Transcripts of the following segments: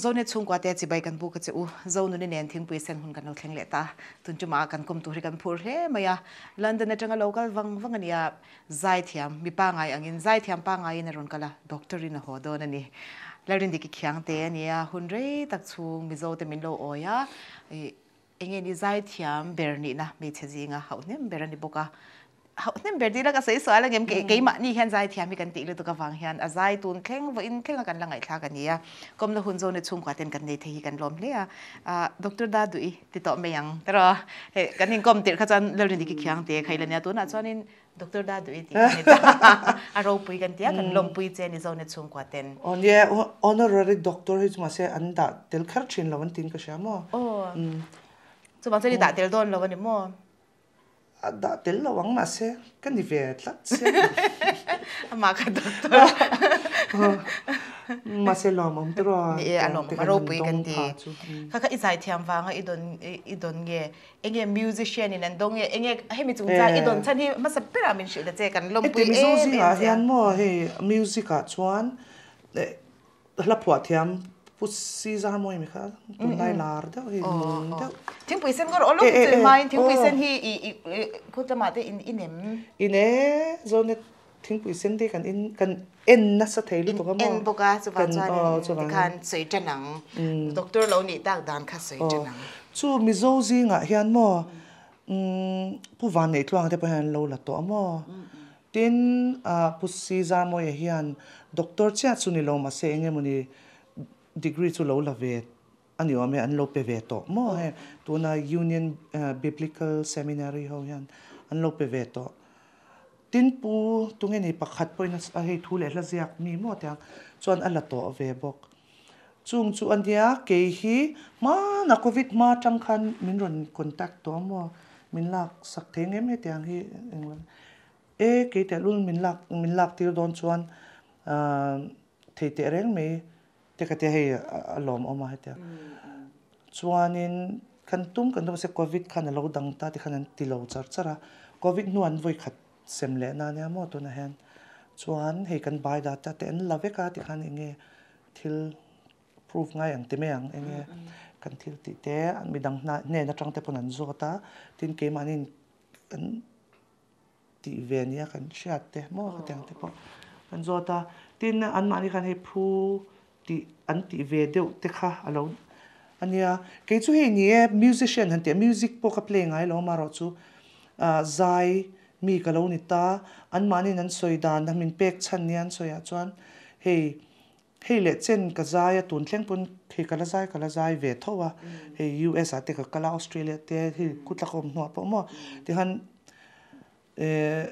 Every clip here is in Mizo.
Zonet chhungkua te chibai kan buk a che u. Zonuni nen thingpui sen hun kan lo thleng leh ta. Tun tumah kan kawm tur hi kan phur hle mai a. London atanga lo kal vang vang a nia. Zaithiam, mi pangai angin zaithiam pangaiin a rawn kal a, doctor in a haw dawn a ni. Lalrindiki Khiangte a nia, hun rei tak chhung Mizo te min lo awi a, enge ni zaithiam ber nihna hmeichhe zinga hauh hnem ber a ni bawk a. Hauh hnem ber tih la ka sawi sual angem, keimahni hian zaithiam hi kan tih lutuk avang hian a zai tun thleng vawiin thleng a kan la ngaihthlak a ni a. Kawmna hun zawna chhungkua ten kan nei thei hi kan lawm hle a. Doctor Daduhi ti tawh mai ang tiraw? Hei kan inkawm tirh kha chuan Lalrindiki Khiangte kha i la nia tunah chuanin Doctor Daduhi tih kha ni ta. A ropui kan tia kan lawmpui che ni zawna chhungkua ten. Aw nia honorary doctor hi chu mahse an dah tel kher thin lo an tiin ka hria maw? Aw chuvang chuan i dah tel dawn lo a ni maw? A dah tel lo ang mahse ka ni ve tlat se. Amah kha doctor. Mahse lawmawm te rawh. Ni e a lawmawm a ropui kan ti. Kha kha i zaithiam vanga i dawn i dawn nge enge musician in an dawng nge enge hemi chungchang i dawn chhan hi hmasa berah min hrilh ta che kan lawmpui em em che. Heti Mizo zingah hian maw hei music ah chuan Hla phuah thiam Pu Caesar mawi mi kha tunlai lar deuh hi nung deuh. Thingpui sen ngawr awlawk chu hmain thingpui sen hi i i khut lamah te in in em? In e, Zonet thingpui sen te kan in kan en nasa thei lutuk a maw? En bawk a chuvang chuan tikhan sawi tan ang. Doctor lo nih tak dan kha sawi tan ang. Chu Mizo zingah hian maw Pu Vanneih Tluanga te pawh hian an lo la tawh a maw? Tin, Pu Caesar Mawia hian doctor chiah chu ni lo mahse eng emawni degree chu lo la ve a ni awm e, an lo pe ve tawh maw hei tuna Union Biblical Seminary ho hian an lo pe ve tawh. Tin, Pu tunge ni pakhat pawhin a hei thu leh hla ziak mi maw tiang chuan a la tawh ve bawk. Chung chu a nia, kei hi hmana Covid hma atang khan min rawn contact tawh a maw, min lak sak thei ngem hetiang hi englo e kei tehlul min lak min lak tir dawn chuan thei teh reng mai te ka tia hei a lawmawm a hetiang chuanin kan tum kan tum mahse Covid khan a lo dang ta tikhan an ti lo char char a, Covid hnuah an vawi khat sem leh na nia maw tunah hian chuan hei kan bai data te an la vek a tikhan eng nge thil proof ngai ang ti mai ang eng nge kan thil tih te midang hnen atang te pawn an zawt a tin keimahni kan tih ve nia kan hriat te maw khatiang te pawh kan zawt a tin anmahni khan hei phu tih an tih ve deuh te kha a lo a nia. Kei chu hei ni e musician han tih a music pawh ka play ngai lo amaherawh chu ah zai mi ka lo ni ta anmahniin an sawi dan a min pek chhan nia an sawi ah chuan hei hei leh chen ka zai a tun thleng pawn hei ka la zai ka la zai ve tho a hei US ah te ka kal a Australia te hei kut la ka awm hnuah pawh maw tikhan eh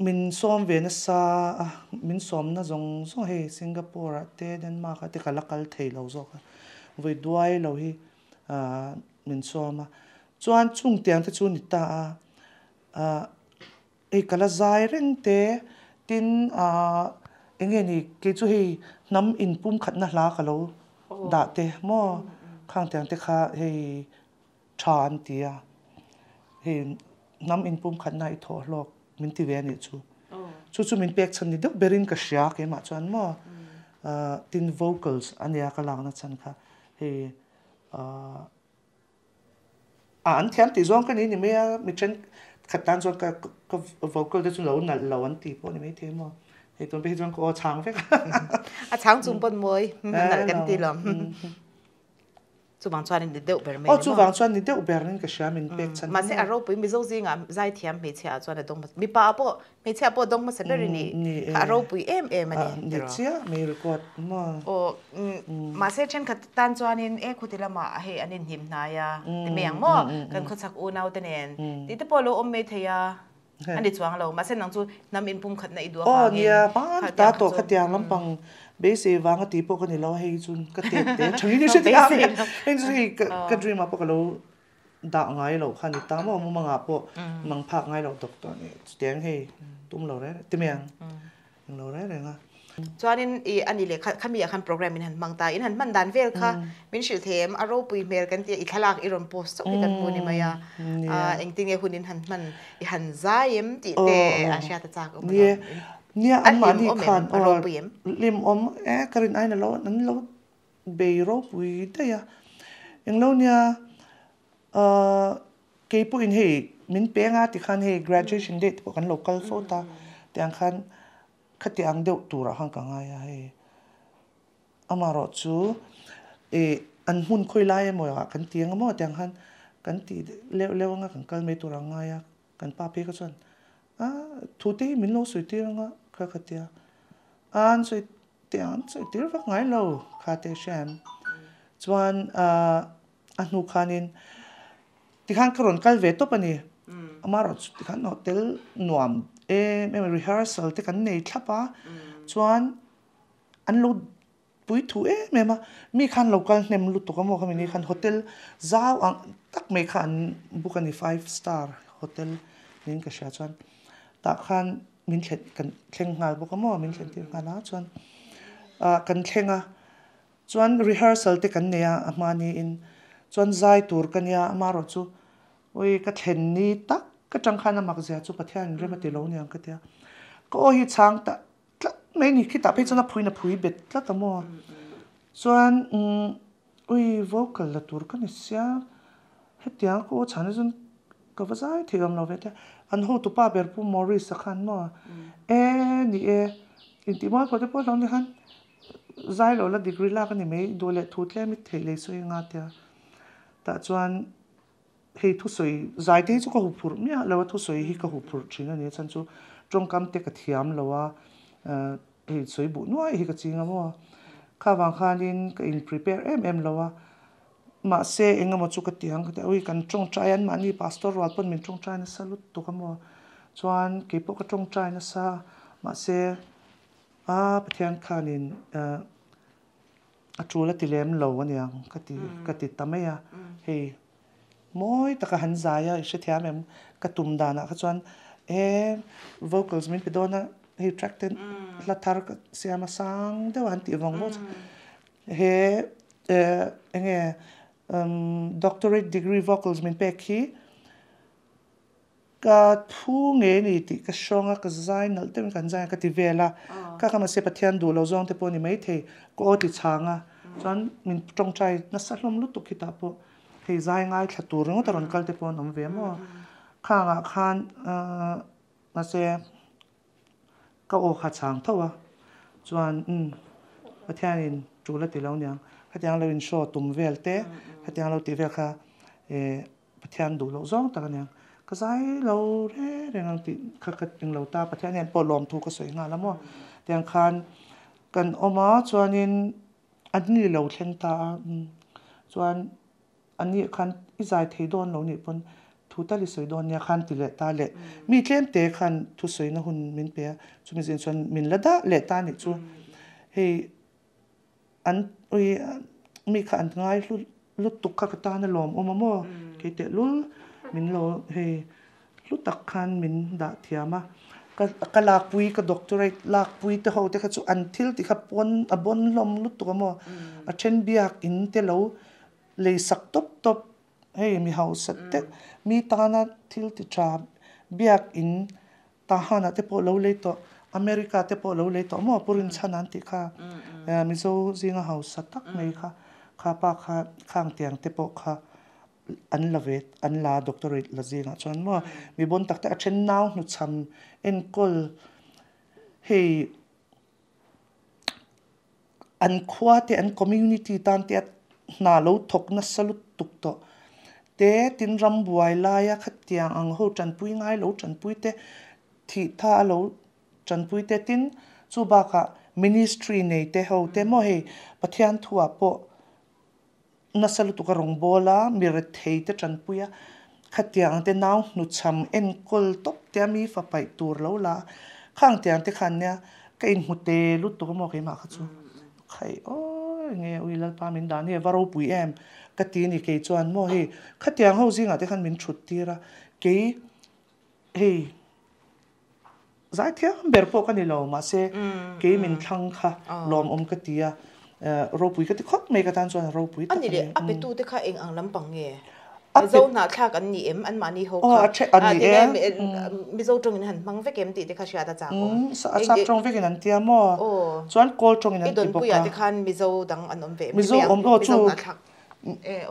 Min sawm ve nasa a, min sawmna zawng zawng hei Singapore ah te Denmark ah te ka la kal thei lo zawk a, vawi duai lo hi min sawm a. Chuan chung tiang te chu ni ta a, hei ka la zai reng te tin eng nge ni kei chu hei hnam inpumkhatna hla ka lo dah te maw khang tiang te kha hei tha an ti a, hei hnam inpumkhatna i thawh hlawk min ti ve a nih chu. Chu chu min pek chhan ni deuh berin ka hria keimah chuan maw tin vocals a nia ka lakna chhan kha hei a an thiam tih zawng ka ni ni mai a mi thenkhat tan chuan ka ka vocal te chu lo nalh lo an ti pawh ni maithei maw hei tun phei hi chuan ka aw chhang vek a. A chhang chung pawn mawi nalh kan ti lo. Chuvang chuan in ni deuh ber mai ni maw? Aw chuvang chuan ni deuh ber in ka hria min pek chhan. Mahse a ropui Mizo zingah zaithiam hmeichhia ah chuan a dawng hmasa mipa ah pawh hmeichhia pawh a dawng hmasa ber i ni kha a ropui em em a ni tiraw? Ni chiah mai record maw? Aw mahse thenkhat tan chuanin e khuti lamah hei an inhnim hnai a ti mai ang maw kan khawchhak unau te nen tih te pawh a lo awm mai thei a A ni chuang lo, mahse nang chu hnam inpumkhatna i duh avangin. Aw nia, hman ta tawh khatiang lampang beisei vanga tih pawh ka ni lo, hei chu ka tet te thangin i hre thei a, hei chu hei ka dream ah pawh ka lo dah ngai loh kha ni ta maw, mumangah pawh mang phak ngai loh doctor nih chutiang hei tum lo reng reng, ti mai ang, eng lo reng reng a. Chuanin i a ni leh kha khami ah khan program in han hmang ta, in han hman dan vel kha min hrilh thei em? A ropui hmel kan tia i thlalak i rawn post chauh hi kan hmu ni mai a, engtin nge hun in han hman i han zai em tih te a hriat a chak awm alawm. Nia an mahni khan a ropui em? Hlim awm e ka rin aiin a lo an lo. bei ropui daih a. Englo nia ahh kei pawhin hei min peng a tikhan hei graduation date te pawh kan lo kal fo ta tiang khan khati ang deuh turah khan ka ngai a hei. Amaherawh chu ih an hmun khawi lai emaw ah kan ti ang emaw tiang khan kan ti leuh leuh anga kan kal mai tur ang ngai a. Kan pa phei kha chuan a thu te hi min lo sawi tir anga kha ka ti a, a an sawi teh ang an sawi tir vak ngai lo kha te hria em. Chuan ah a hnu khanin tikhan ka rawn kal ve tawp a ni, amaherawhchu tikhan hotel nuam em em rehearsal te kan nei thlap a, chuan an lo Pui thu em em a, mi khan lo kal hnem lutuk a maw khami ni khan hotel zau ang tak mai kha an book a ni five star hotel niin ka hria chuan tah khan min thlen kan thleng nghal bawk a maw min thlen tir nghal a chuan ah kan thleng a chuan rehearsal te kan nei a a hma niin chuan zai tur ka nia amaherawh chu ui ka thlen ni tak ka tang khan a mak zia chu Pathian in rem a ti lo niang ka tia ka aw hi chhang ta tlat mai ni khitah phei chuan a phuiin a phui bet tlat a maw chuan umm ui vocal la tur ka ni sia hetiang ka aw chhan hi chuan ka va zai thei awm lo ve te an hotu pa ber pu Maurice a khan maw e ni e intih mual pawh te pawh hlauh ni khan zai lo la degree lak a ni mai duh leh thu tlem i theih lei sawi anga tia tah chuan. Hei thusawi zai te hi chu ka huphurh miah lo a, thusawi hi ka huphurh thin a ni a chhan chu tawngkam te ka thiam lo a, hei sawi buh nuai hi ka ching a maw. Kha vang khanin ka in prepare em em lo a, mahse eng emaw chu ka ti ang ka ti a, ui kan tawngtai an mahni pastor rual pawn min tawngtai nasa lutuk a maw, chuan keipawh ka tawngtai nasa mahse a Pathian khanin a tul a ti lem lo aniang ka ti ka ti ta mai a, hei mawi taka han zai a i hrethiam em ka tum danah kha chuan e vocals min pe dawn a hei track te hla thar ka siam a sang deuh a han tih vawng vawng chuan he eng nge doctorate degree vocals min pek hi. Ka thu ngei ni tih ka hrawng a, ka zai nalh deuhin kan zai a ka ti vel a, ka ka mahse Pathian duh lo zawng te pawh ni maithei ka aw ti chhang a, chuan min tawngtai nasa hlawm lutuk khitah pawh hei zai ngaithla tur ringawt a rawn kal te pawh an awm ve maw, khangah khan mahse ka aw kha chhang tho a, chuan umm Pathianin tul a ti lo niang, khatiang lo in show tum vel te, khatiang lo tih vel kha eh. Pathian duh loh zawng tak a niang. Ka zai lo reng reng ang tih kha ka eng lo ta. Pathian hian pawh lawmthu ka sawi nghal a maw. Tiang khan kan awm a chuanin an ni lo thleng ta a chuan an nih khan i zai thei dawn lo nih pawn thu tal i sawi dawn nia khan ti leh ta leh mi tlem te khan thusawina hun min pe a chumi zin chuan min la dah leh ta nih chu hei An ui mi kha an ngai hlu lutuk kha ka tan a lawm awm a maw kei teh lul min lo hei hlu tak khan min dah thiam a ka ka lakpui ka doctorate lakpui te ho te kha chu an thil tih kha pawn a bawn hlawm lutuk a maw a then biak in te lo lei sak tawp tawp hei mi hausa te mi tana thil ti tha biak in Tahan ah te pawh lo lei tawh, America te pawh lo lei tawh maw Pu Rinchhan an tih kha Mizo zinga hausa tak mai kha kha pa kha khang tiang te pawh kha an la ve an la doctorate la zingah chuan maw mi bawn tak te a then nau hnuchham enkawl hei An khua te an community tan te a hna lo thawk nasa lutuk tawh te tin ram buai laia khatiang ang ho tanpui ngai lo tanpui te thih tha a lo tanpui te tin chu bakah ministry nei te ho te maw hei Pathian thuah pawh Nasa lutuk a rawn bawl a, mi rethei te tanpui a, khatiang te nau hnuchham enkawl tawp te a mi fa paih tur lo la a, khang tiang te khan nia ka inhmu te lutuk a maw keimah kha chu khaih awi nge ui Lalpa min dan hi a va ropui em ka ti ni kei chuan maw hei khatiang ho zingah te khan min thut tir a kei hei Zaithiam ber pawh ka ni lo, mahse kei min thlang kha lawmawm ka ti a, ropui ka ti khawp mai ka tan chuan a ropui tak a ni. A ni leh, a petute kha eng ang lampang nge? Mizo hnahthlak an ni em? Anmahni ho kha. A then an ni e. Mizo tawngin han hmang vek em tih te kha hriat a chak awm. A chak tawng vekin an tia maw? Chuan kawl tawngin an ti bawk a. I dawnpuiah te khan Mizo dang an awm ve em? Mizo awm aw chu.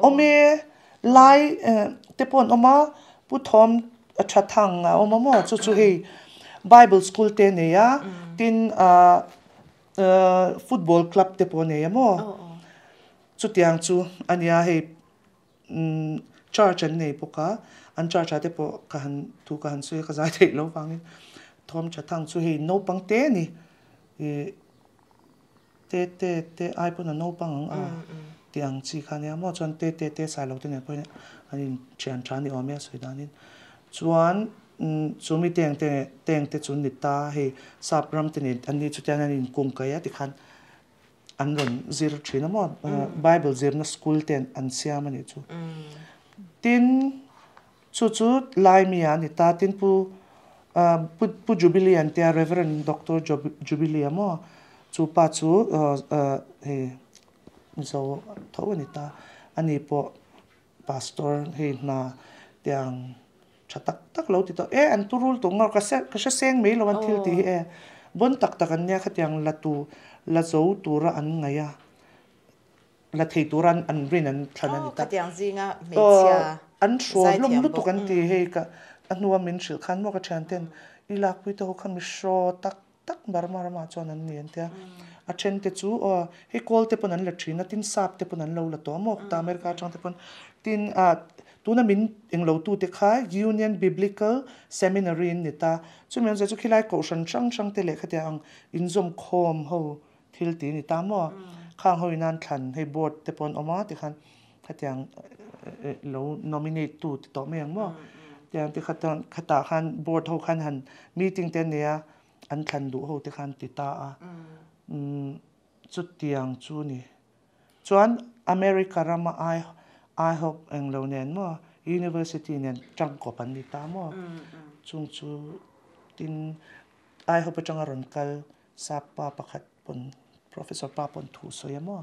Awm e. Lai te pawh an awm a, Pu Thawm tha thang a awm a maw? Chu chu hei Bible school te nei a, tin football club te pawh a nei a maw? Chutiang chu a nia hei church an nei bawk a, an church ah te pawh ka han thu ka han sawi a ka zai theih loh vangin thawm tha thang chu hei naupang te a ni ih te te te ai pawn a naupang ang a tih ang chi kha nia maw chuan te te te sai lo te nen pawhin an in thian tha ni awm e a sawi danin chuan chumi teng te teng te chu ni ta hei sap ram te nen an ni chutiang an inkungkaih a tikhan. An rawn zir thin a maw? Bible zirna school te an siam a nih chu. Tin, chu chu Laimi ah a ni ta. Tin, Pu Pu Jubilee an tia, Reverend Doctor Jubilee a maw? Chu pa chu hei Mizo tho a ni ta. Ani pawh Pastor hei hna tiang tha tak tak lo ti tawh e an turul tawh ngawr ka ka hre seng mai lo an thil tih hi e bon tak tak an nia khatiang la tu la zo tura an ngaih a la thei tura an rin an thlan a ni ta khatiang zinga hmeichhia an hraw hlawm lutuk an ti hei ka a hnua min hrilh khan maw ka thian ten i lakpui te ho kha mi hraw tak tak Burma ramah chuan an ni an tia. A then te chu aw hei kawl te pawn an la thin a tin sap te pawn an lo la tawh a maw ta America atang te pawn tin ah tuna min englo tu te kha Union Biblical Seminary an ni ta chumi awmzia chu khilai kohhran hrang hrang te leh khatiang ang inzawm khawm ho thil tih a ni ta maw khang ho in an thlan hei board te pawh an awm a tikhan khatiang lo nominate tu ti tawh mai ang maw tiang te khatah khan board ho khan han meeting te an nei a. An thlan duh ho te khan ti ta a, chutiang chu ni. Chuan America rama ai IHOP englo nen maw University nen tangkawp an ni ta maw? Chung chu tin IHOP atanga rawn kal sap pa pakhat pawn Professor pa pawn thu sawi a maw?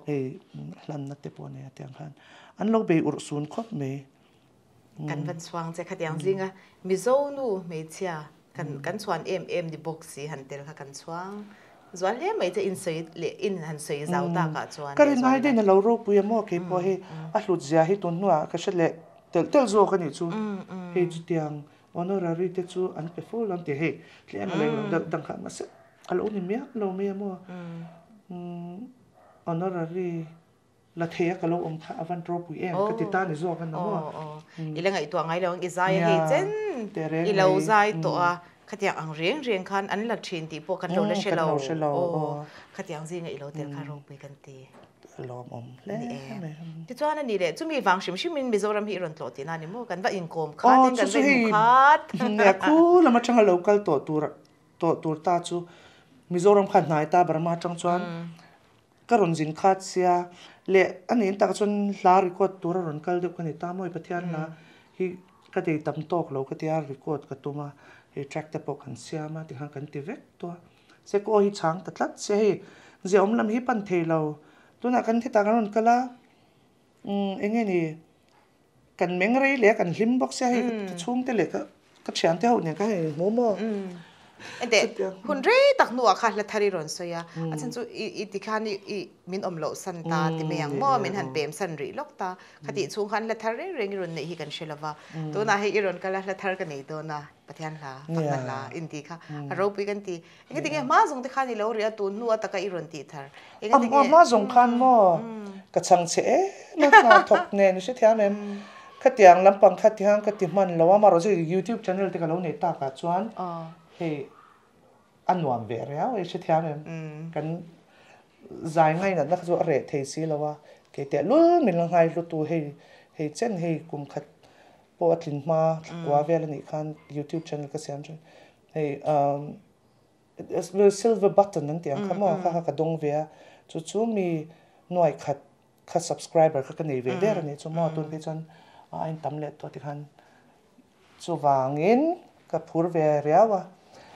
Hei hlanna te pawh nei a tiang khan an lo bei urh sun khawp mai. Kan van chhuang che khatiang zinga Mizo nu hmeichhia kan kan chhuan em em ni bawk si han tel kha kan chhuang zual hle mai che in sawi leh in han sawi zau tak ah chuan Ka rin ai daih a lo ropui a maw kei pawh hei a hlut zia hi tun hnuah ka hre leh telh telh zawk a nih chu hei chutiang honorary te chu an pe fo lo an ti hei tlem a leng lo deuh dang kha mahse a lo ni miah lo mai a maw honorary La thei a ka lo awm kha a van ropui em ka ti ta ni zawk a na maw. I la ngaihtuah ngai lo ang i zai a hei chen i lo zai tawh a khatiang ang reng reng khan an la thin tih pawh kan lo la hre lo aw khatiang zinga i lo tel kha ropui kan ti. Lawmawm hle mai. Tichuan a ni leh chumi vang hrim hrimin Mizoram hi i rawn tlawh tihna a ni maw kan va inkawm khat in kan va inhmu khat. Nia khu lam atanga lo kal tawh tur tawh tur ta chu Mizoram kha hnai ta Burma atang chuan Ka rawn zin khat sia leh a nih tak chuan hla record tur a rawn kal deuh ka ni ta mawi Pathian hla hi ka dei tam tawk lo ka tia record ka tum a hei track te pawh kan siam a tikhan kan ti vek tawh a se ka aw hi chhang ta tlat sia hei ziahawm lam hi pan thei lo tunah kan hetah kan rawn kal a umm eng nge ni Kan meng rei leh a kan hlim bawk sia hei ka chhungte leh ka ka thiante ho nen kha hei hmu maw. Enteh hun rei tak hnuah kha hla thar i rawn sawi a, a chhan chu i i tikhan i i min awm loh san ta ti mai ang maw, min han pem san rih lawk ta, khatih chhung khan hla thar reng reng i rawn neih hi kan hre lova, tunah hei i rawn kal a hla thar ka nei dawn a, Pathian hla, fakna hla intih kha a ropui kan ti. Engati nge hma zawng te khan i lo rih a, tun hnu ataka i rawn tih thar? Engati nge? Hma zawng khan maw ka chhang che em a, hna thawk nen i hrethiam em? Khatiang lampang kha tiang ka ti hman lo a, amaherawhchu youtube channel te ka lo nei tak ah chuan hei a nuam ve riau a i hrethiam em? Kan zai ngainatna kha chu a reh thei si lo a, kei teh lul min la ngai hlutu hei hei chen hei kum khat pawh a tlin hma thlakua vel a nih khan youtube channel ka siam thin. Hei silver button an tih ang kha maw kha kha ka dawng ve a chu chu mi nuai khat kha subscriber kha ka nei ve der a nih chu maw tun phei chuan a in tam leh tawh tikhan chuvangin ka phur ve riau a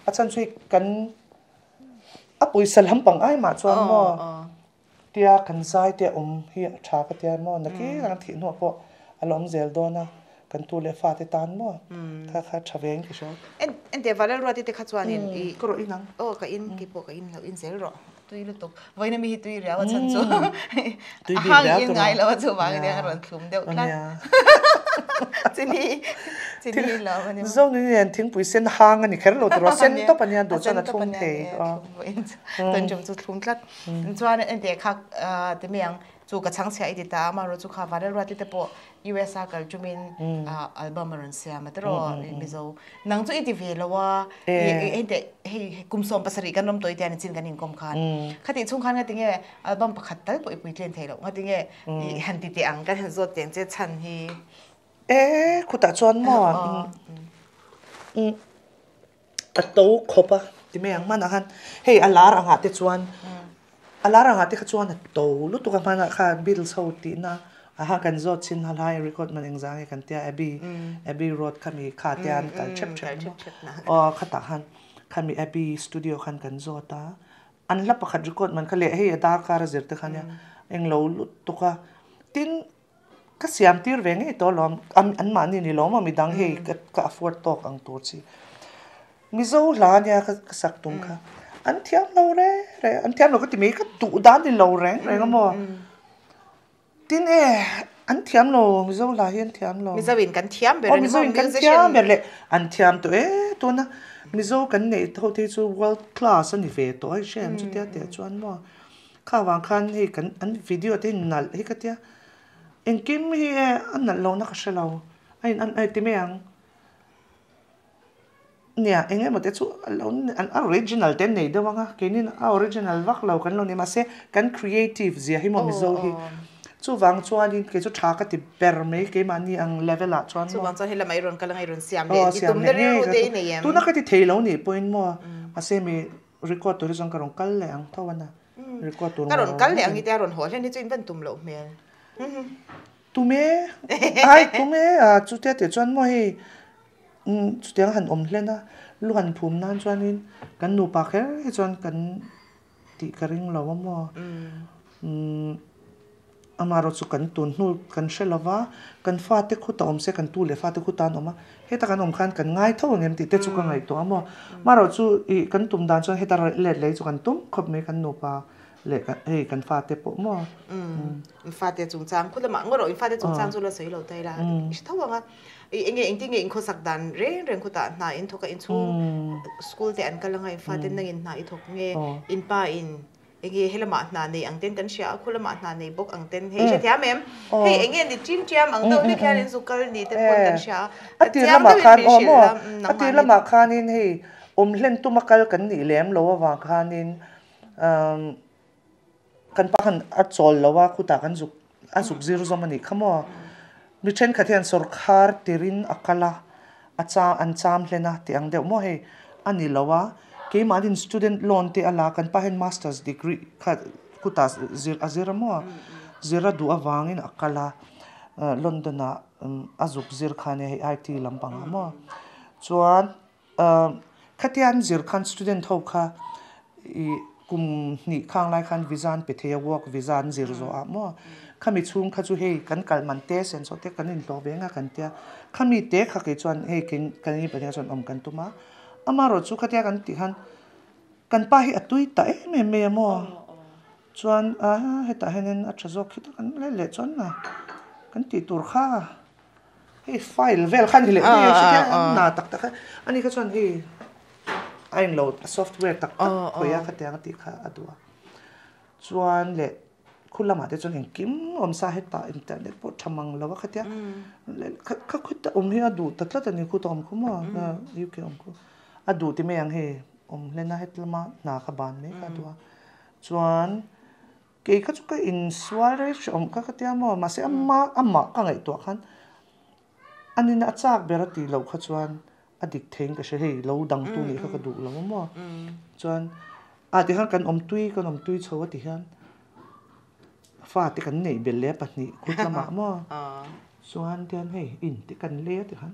a chhan chu hei kan a pawisa lampang ai mah chuan maw tia kan zai te awm hi a tha ka tia maw nakin ang thih hnuah pawh. a la awm zel dawn a, kan tu leh fate tan maw kha kha tha ve in ka hria. En enteh Vanlalruati te kha chuanin i. Ka rawh in ang. Aw ka in, keipawh ka in lo in zel rawh. Tui lutuk. Vawiina mi hi tui riau a chhan chu Tui a bik hang riau in tur ngai a. lo a chuvangin a rawn thlum deuh tlat. Nia. Chini chini lo a ni maw. Zo ni nen thingpui sen hang a ni kher lo tur a, sen Nia tawp a nia a duh chuan sen a tawp thlum a nia thei. ni e thlum vawiin chu tun tum chu thlum tlat. Chuan enteh kha ti mai ang chu ka chhangchhiah i ti ta a, amaherawhchu chu kha Vanlalruati te pawh US a kal tumin album a rawn siam a tiraw Mizo nang chu i ti ve lo a hei teh hei kum 70 kan awm tawh i tia nichin kan inkawm khan khatih chhung khan ngatinge album pakhat tal pawh i puitlen thei loh ngatinge i han ti teh ang kan han zawt teng che chhan hi E khutah chuan maw a to khawp a ti mai ang hmanah khan hei a lar angah te chuan a lar angah te kha chuan a to lutuk a hmanah khan Beatles ho tihna aha kan zawt chin halai record man engzah nge kan tia Abbey Abbey Road khami kha te an kal thep thep maw aw khatah khan khami Abbey studio khan kan zawt a an hla pakhat record man kha leh hei a darkar a zir te kha nia englo lutuk a tin Ka siam tir ve ngei tawh alawm, an mahni ni lo maw midang hei ka afford tawk ang tur chi. Mizo hla ania ka sak tum kha, an thiam lo reng reng, an thiam lo ka ti mai, ka duh dan ni lo reng reng a maw. Tin e, an thiam lo, Mizo hla hi an thiam lo. Mizo in kan thiam ber a ni maw, Mizo in kan thiam ber leh an thiam tawh e, tuna Mizo kan neih ho te hi chu world class a ni ve tawh a, i hria em chutia teh chuan maw. Kha vang khan hei kan an video te hi nalh hi ka tia engkim hi e a nalh lohna ka hre lo a in an ti mai ang nia eng emaw te chu a lo an original te an nei deuh ang a keini a original vak lo kan lo ni mahse kan creative zia hi maw mizo hi chuvang chuanin kei chu tha ka ti ber mai keimahni ang level ah chuan maw chuvang chuan helama i rawn kal anga i rawn siam leh i tum na rilru te i nei em tuna ka ti thei lo nih pawhin maw mahse mi Record tur hi chuan ka rawn kal leh ang tho a na. Record tur Ka rawn kal leh ang i tia rawn haw hlen hi chu in van tum loh hmel. Tum e, ai tum e, a chutia tih chuan maw hei chutiang han awm hlen a, lu han phum nan chuanin kan nupa kher hi chuan kan tih ka ring lo a maw. Amaherawh chu kan tun hnu kan hre lo va, kan fate khu ta awm se, kan tu leh fate khu tan awm a, heta kan awm khan kan ngai tho ang em tih te chu ka ngaihtuah a maw. Amaherawh chu ih kan tum dan chuan heta let lei chu kan tum khawp mai kan nupa leh hei kan fate pawh maw. Umm fate chungchang khu lamah ngaw rawh in fate chungchang chu la sawi lo ta ila i hre tho ang a, ih enge engtin nge inkhawsak dan reng reng khutah hna in thawk a inchhung school te an kal anga in fate nangin hna i thawk nge in pa in Enge he lamah hna nei ang ten kan hria a, khu lamah hna nei bawk ang ten hei hrethiam em? Hei enge ni ṭim ṭiam ang deuh hlek hian in zu kal ni te pawn kan hria A a, tir chiang lamah deuhin khan min aw hrilh maw? la, A tir nangmahni. lamah khanin hei awm hlen tuma kal kan nih lem lo avang khanin kan pa khan a chawl lo a, khutah kan zuk a zuk zir zawm a nih kha maw? Mi thenkhat hian sawrkhar tirin a kal a, a cha an cham hlen a tih ang deuh maw hei a ni lo a, keimahnin student loan te a la kan pa hian masters degree kha kutah zir a zir a maw zir a duh avangin a kal a London ah a zuk zir kha ania hei IT lampang ah maw chuan Khatia an zir khan student ho kha ih kum hnih khang lai khan visa an pe thei a, work visa an zir zawh ah maw. Khami chhung kha chu hei kan kal man te sen saw te kan inhlawh ve nga kan tia. Khami te kha kei chuan hei kan ni pahnih ah chuan awm kan tum a. Amaherawhchu chu khatia kan tih khan kan pa hi a tui ta em em mai a maw. Chuan a hetah hianin a tha zawk khi tak an leh leh chuan a kan tih tur kha. Hei file vel kha ni leh mai a hre hian na tak tak a ani kha chuan hei a englo software tak tak khawih a khatiang a tih kha a duh a chuan leh khu lamah te chuan engkim awm sa hetah internet pawh tha mang lo a khatia kha khuta awm hi a duh ta tlat a ni khuta awm khu maw UK awm khu a duh ti mai ang hei awm hlen a hetlama hna kha ban mai kha a duh a chuan. Kei kha chu ka insual rei hrehawm kha ka tia maw, mahse ama amah ka ngaihtuah khan a nina a chak ber a tih loh kha chuan a dik theiin ka hria, hei lo dangtu nih kha ka duh lo a maw. Chuan ah tikhan kan awm tui kan awm tui chho a ti hian fate kan neih belh leh a pahnih kut lamah maw chuan tian hei in te kan lei a tikhan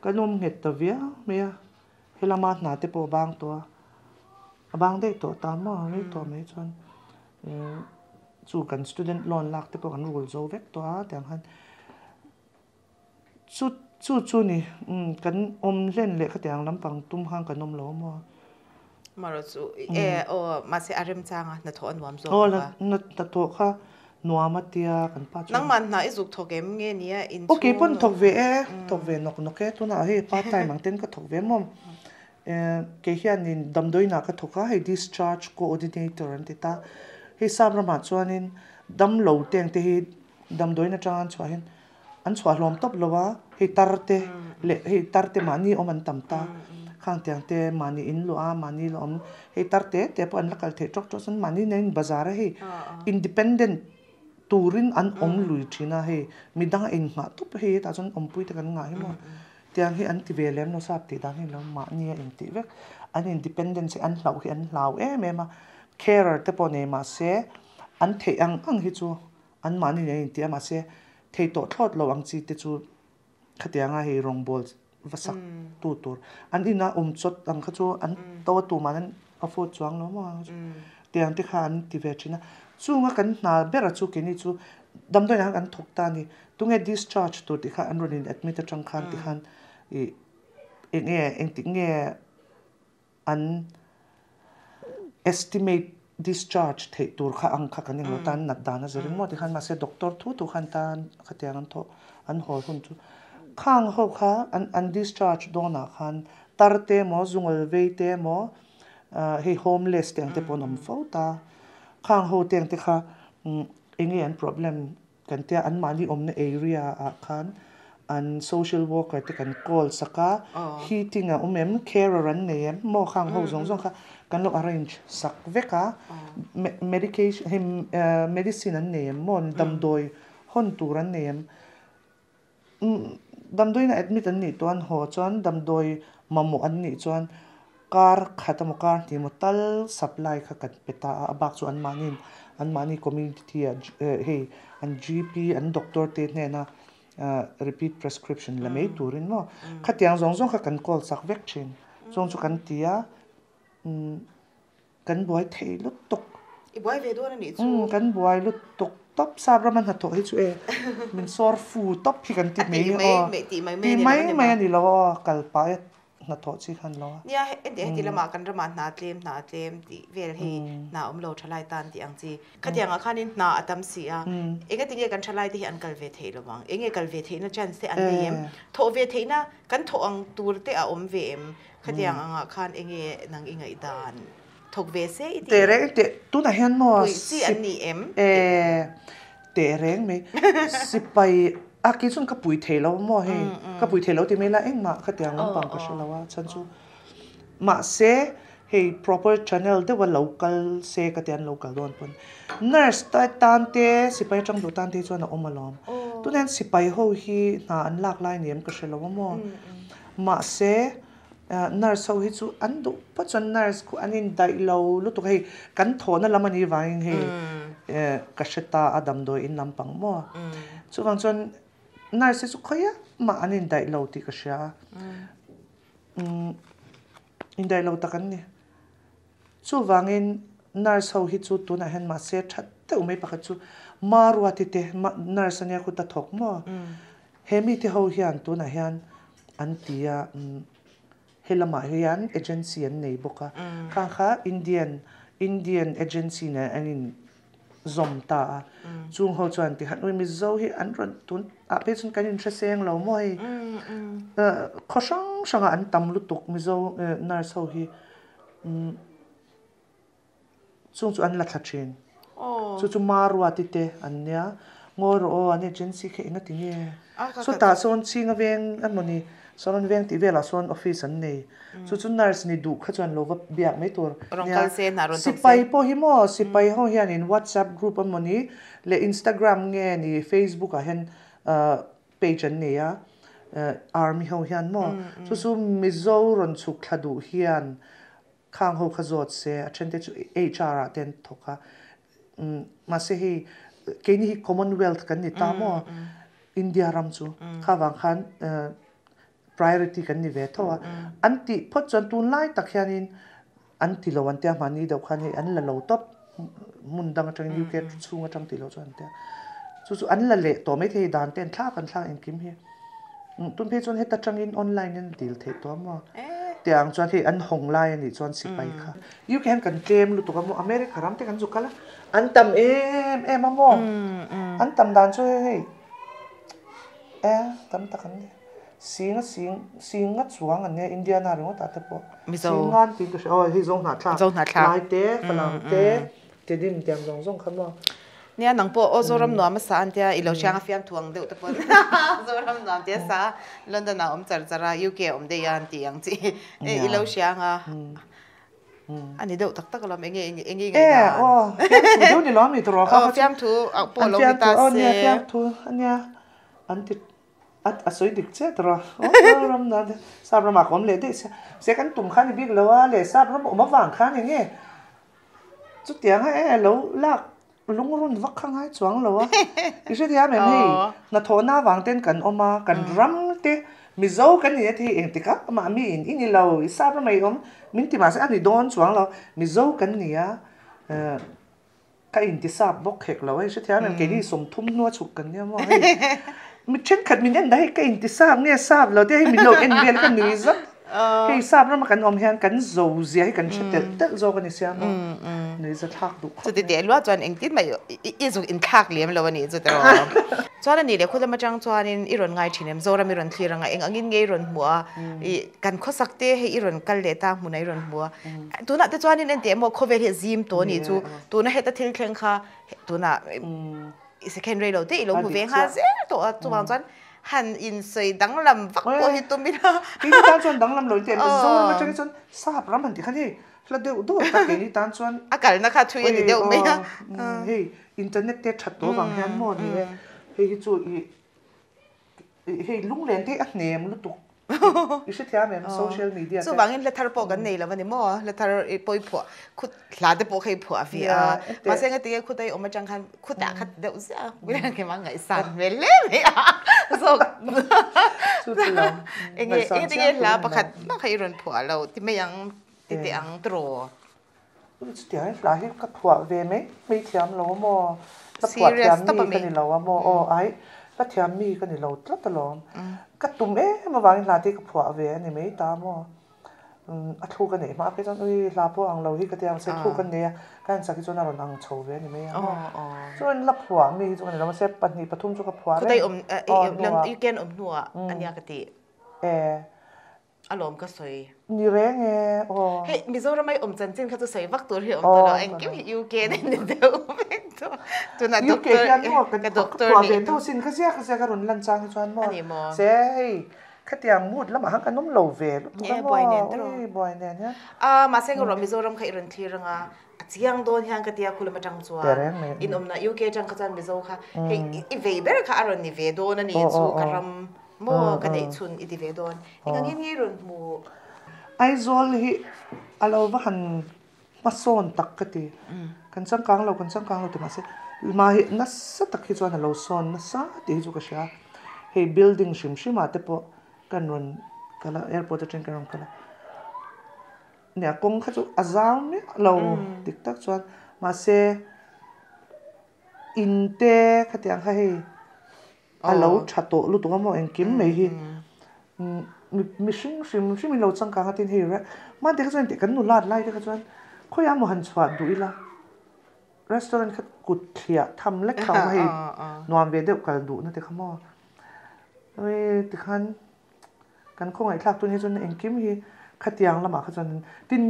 kan awm nghet ta viau mai a, helama hna te pawh a bang tawh a. A bang daih tawh ta maw rei tawh mai chuan chu kan student loan lak te pawh kan rul zo vek tawh a tiang khan Chu chu chu ni kan awm hlen leh khatiang lampang tum khan kan awm lo a maw? Marawh chu e aw mahse a remchang a hnathawh a nuam zawk bawk a. Aw hnathawh kha nuam a tia kan pa chuan. Nangmah hna i zuk thawk em nge nia inchhung? Aw kei pawn thawk ve e, thawk ve nawk nawk e tunah hei part time ang ten ka thawk ve maw. Kei hianin damdawiinah ka thawk a hei discharge coordinator an ti ta. Hei sap ramah chuanin damlo te ang te hi damdawiin atanga an chhuah hian An chhuah hlawm tawp lo a, hei tar te leh hei tar te mahni awm an tam ta, khang tiang te mahni in luah a, mahni la awm, hei tar te te pawh an la kal theih tawk tawk chuan mahni nen in bazar a hei independent turin an awm lui thin a, hei midang a innghah tawp hei hetah chuan awmpui te kan ngah hi maw tiang hi an ti ve lem lo sap tih dan hi lo mahni a intih vek, an independence hi an hlauh hi an hlau em em a, carer te pawh nei mahse an theih ang ang hi chu An mahni nen an inti a, mahse thei tawh thlawt lo ang chi te chu khatianga hei rawngbawl va sak tu tur an ina awm chawt ang kha chu an to a tumah an afford chuang lo maw ang chu tiang te kha an ti ve thin a. Chunga kan hna bera chu keini chu damdawiin ah khan kan thawk ta a ni, tunge discharge tur tih kha an rawn in admit atang khan tikhan ih eng nge engtik nge An estimate discharge theih tur kha ang kha kan englo tan nat dan a zir ringawt tikhan mahse doctor thu thu khan tan khatiang an thawh an haw hun chu khang ho kha an an discharge dawnah khan tar te emaw zungal vei te emaw hei homeless te ang te pawh an awm fo ta khang ho te ang te kha eng nge an problem Kan tia anmahni awmna area ah khan an social worker te kan call sak a, heating a awm em, carer an nei em, maw khang ho zawng zawng kha kan lo arrange sak vek a, medication hei medicine an nei em maw, damdawi hawn tur an nei em, damdawiin a admit an nih tawh an haw chuan damdawi mamawh an nih chuan Kar khat emaw kar hnih emaw tal supply kha kan pe ta a, a bak chu anmahniin anmahni community ah hei an GP an doctor te hnena repeat prescription la mai turin maw khatiang zawng zawng kha kan call chak vek thin chung chu kan ti a kan buai thei lutuk. I buai ve dawn a nih chu. Kan buai lutuk tawp sap rama hnathawh hi chu e min sawr fu tawp hi kan ti mai aw ti mai mai a ni lo aw kal pah e. Hnathawh chi khan lo a. Nia, heti heti lamah kan ramah hna tlem, hna tlem tih vel hi hna awm lo thalai tan tih ang chi. Khatiangah khanin hna a tam si a, engati nge kan thalai te hi an kal ve theih lo vang? Enge kal ve theihna chance te an nei em? Thawh ve theihna kan thawh ang tur te a awm ve em? Khatiang angah khan enge nang i ngaihdan? Thawk ve se i ti em? Tehreng teh, tunah hian maw Puih chi an ni em? E, tehreng mai. Sipai, a kei chuan ka pui thei lo maw hei, ka pui thei lo ti mai la engmah khatiang lampang ka hre lo a chhan chu. Mahse, hei proper channel deuha lo kal se ka ti an lo kal dawn pawn. Nurse te tan te, sipai atang duh tan te hi chuan a awm alawm. Tunah hian sipai ho hi hna an lak lai ni em ka hre lo a maw. Mahse, Nurse ho hi chu an duh phawt chuan nurse khu an indaih lo lutuk hei kan thawhna lam a nih vangin hei ka hre ta a damdawi in lampang maw chuvang chuan nurse hi chu khawiah mah an indaih lo tih ka hria a indaih lo tak an ni chuvangin nurse ho hi chu tunah hian mahse that deuh mai pakhat chu Maruati te nurse ania khuta thawk maw He mite ho hian tunah hian an ti a, he lamah hian agency an nei bawk a, khang kha Indian Indian agency nen an in zawm ta a, chung ho chuan ti khan ui Mizo hi an rawn tun ah phei chuan kan in hre seng lo maw hei khaw hrang hrangah an tam lutuk Mizo nurse ho hi. Chung chu an la thla thin. Chu chu Maruati te an nia. Ngawi rawh aw, an agency kha enga ti nge? Chutah sawn Chhinga veng emaw ni, Saron veng tih velah sawn office an nei. Chu chu nurse ni duh kha chuan lo va biak mai tur nia. Sipai pawh hi maw, sipai ho hianin WhatsApp group emaw ni leh Instagram nge ni Facebook ah hian page an nei a, army ho hian maw. Chu chu Mizo rawn chhuk thla duh hian Khang ho kha zawt se, a then te chu HR ah te an thawk a, mahse hei keini hi Commonwealth kan ni ta maw, India ram chu kha vang khan priority kan ni ve tho a, an tih phawt chuan tunlai tak hianin an ti lo an tia mahni deuh khan hei an la lo tawp hmun dang atangin UK chhung atang tih loh chuan an tia, chu chu an la leh tawh maithei dan te an thlak an thlak engkim hi. Tun phei chuan heta tangin online in a dil theih tawh a maw? Tiang chuan hei an hawng lai a nih chuan sipai kha. UK hian kan tlem lutuk a maw? America ram te kan zu kal a, an tam em em a maw? An tam dan chu hei e tam tak an ni. Sing a sing sing a chuang an nia Indiana ringawt ah te pawh. Sing ngan tiin ka hria aw hei Zohnahthlak Lai te Falam te Tedim tiang zawng zawng kha maw? Nia nang pawh aw Zoram nuam a sa an tia i lo hriang a fiamthu ang deuh te pawn Zoram nuam tia sa London ah awm char char a UK ah awm daih a an tih ang chi i lo hriang a a ni deuh tak tak alawm enge enge i ngaih dan? E aw fiamthu deuh ni lo ami tawh kha fiamthu pawh lo ni ta se fiamthu ania an ti A sawi dik chiah tawh a, aw ram nan te sap ramah ka awm leh daih sia, se kan tum kha ni bik lo a leh sap ram awm avang khan eng nge chutiang a e lo lak lungrun vak kha ngai chuang lo a, i hrethiam em hei hnathawhna avang ten kan awm a, kan ram te Mizo kan ni a thei engtik ah mah mi in i ni lo i sap ramah i awm min ti mahse a ni dawn chuang lo Mizo kan ni a. Ka intisap bawk hek lo hei hrethiam em keini 30 hnua chhuk kan nia maw hei mi thenkhat min en dah hei ka intisap nge sap lo te hei min lo en vel ka nui zat hei sap rama kan awm hian kan zo zia hi kan hre telh telh zawk a ni sia maw nui za thlak duh khawp Chuti teh luat chuan engtin mah i zuk inthlak lem lo a nih chu tiraw. Chuan a nih leh khulam atang chuanin i rawn ngai thin em Zoram i rawn thlir anga eng angin nge i rawn hmuh a i kan khawsak te hei i rawn kal leh ta hmunah i rawn hmu a tunah te chuanin enteh maw khawvel hi a zim tawh a nih chu tuna heta thil thleng kha tunah i second rei lo te i lo hmu ve nghal zel tawh a chuvang chuan han insawi danglam vak pawh hi tum ila keini tan chuan danglam lo inteh Zoram atangin chuan sap ram han tih khan hei hla deuh deuh tak keini tan chuan a kalna kha thui a ni deuh mai a hei internet te that tawh avang hian maw ni e hei hi chu i Hei lunglen te hi a hnem lutuk i hrethiam em social media te. Chuvangin hla thar pawh kan nei lo a ni maw? Hla thar i pawi phuah khut hla te pawh kha i phuah ve a. Mahse engati nge khut a i awm atang khan khutah kha ti deuh ziah a William Kima ngaihsan hmel hle mai a zawk. Chu chu lo ngaihsan chiang engati nge hla pakhat mah kha i rawn phuah lo ti mai ang ti teh ang tiraw? Chutiang hla hi ka phuah ve mai mai thiam lo maw? Ka phuah thiam mi ka ni lo a maw? Aw ai, ka thiam mi ka ni lo tlat alawm. Ka tum em avangin hla te hi ka phuah ve a ni mai ta maw? A thu ka neih hma phei chuan ui hla pawh ang lo hi ka tia mahse thu ka nei a, ka en sak hi chuan a rawn ang chho ve a ni mai a maw? Chuan la phuah mi hi chu ka ni lo mahse pahnih pathum chu ka phuah reng. Khutai awm, i ken awm hnuah a nia ka tih. E. A lawm ka sawi. Ni reng e aw. Hei Mizoram ai awm chanchin kha chu sawi vak tur hi awm tawh lo engkim hi UK nen ni deuh vek tawh. Tunah doctor UK hian maw ka doctor ni. Ka ve sin ka ziak ziak a rawn lan chang hi chuan maw. Ani maw. Se hei khatiang mood lamah khan kan awm lo ve lutuk a maw. Buai nen tawh. Ui buai nen hian. A mahse ka ruah Mizoram kha i rawn thlir anga a chiang dawn hian ka tia khulam atang chuan in awmna UK atang kha chuan Mizo kha hei i vei ber kha a rawn ni ve dawn a ni chu ka ram Maw ka neih chhun i ti ve dawn. Eng angin nge i rawn hmu? Aizawl hi a lo va han hmasawn tak ka ti. Kan changkang lo, kan changkang lo ti mahse hma hi nasa tak hi chuan a lo sawn nasa tih hi chu ka hria. Hei building hrim hrim ah te pawh kan rawn kal a, airport atangin kan rawn kal a. Nia kawng kha chu a zau miah lo dik tak chuan mahse in te khatiang kha hei. A lo tha tawh lutuk a maw engkim mai hi mihring hrim hrim in lo changkang a tin hei hman te kha chuan kan nulat lai te kha chuan khawiah maw han chhuah duh ila restaurant kha kut thliah tham lek kha a awm a hei nuam ve deuh kal duhna te kha maw tikhan kan khawngaihthlak tun hi chuan engkim hi khatiang lamah kha chuan tin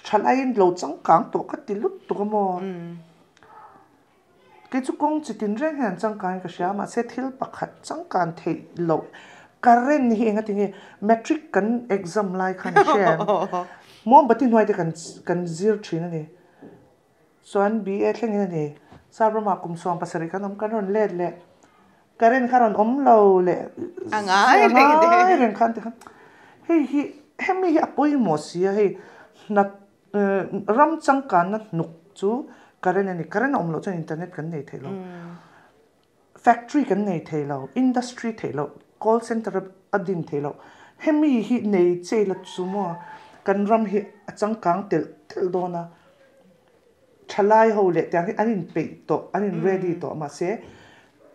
thalaiin lo changkang tawh ka ti lutuk a maw. Kei chu kawng chi tin reng hian changkan ka hria mahse thil pakhat changkan theih loh current hi enga tinge matric kan exam lai khan a hria em mombati hnuai te kan kan zir thin a ni chuan BA thlengin a ni sap ramah kum 17 kan awm kan rawn let leh current kha rawn awm lo leh a ngai reng khan tikhan hei hi hemi hi a pawimawh si a hei hna Ram changkanna hnuk chu current a ni. Current a awm loh chuan internet kan nei thei lo. Factory kan nei thei lo, industry theih loh, call center a din thei loh. Hemi hi nei chei la chu maw kan ram hi a changkang telh telh dawn a. Thalai ho leh tiang hi an inpeih tawh, an in ready tawh mahse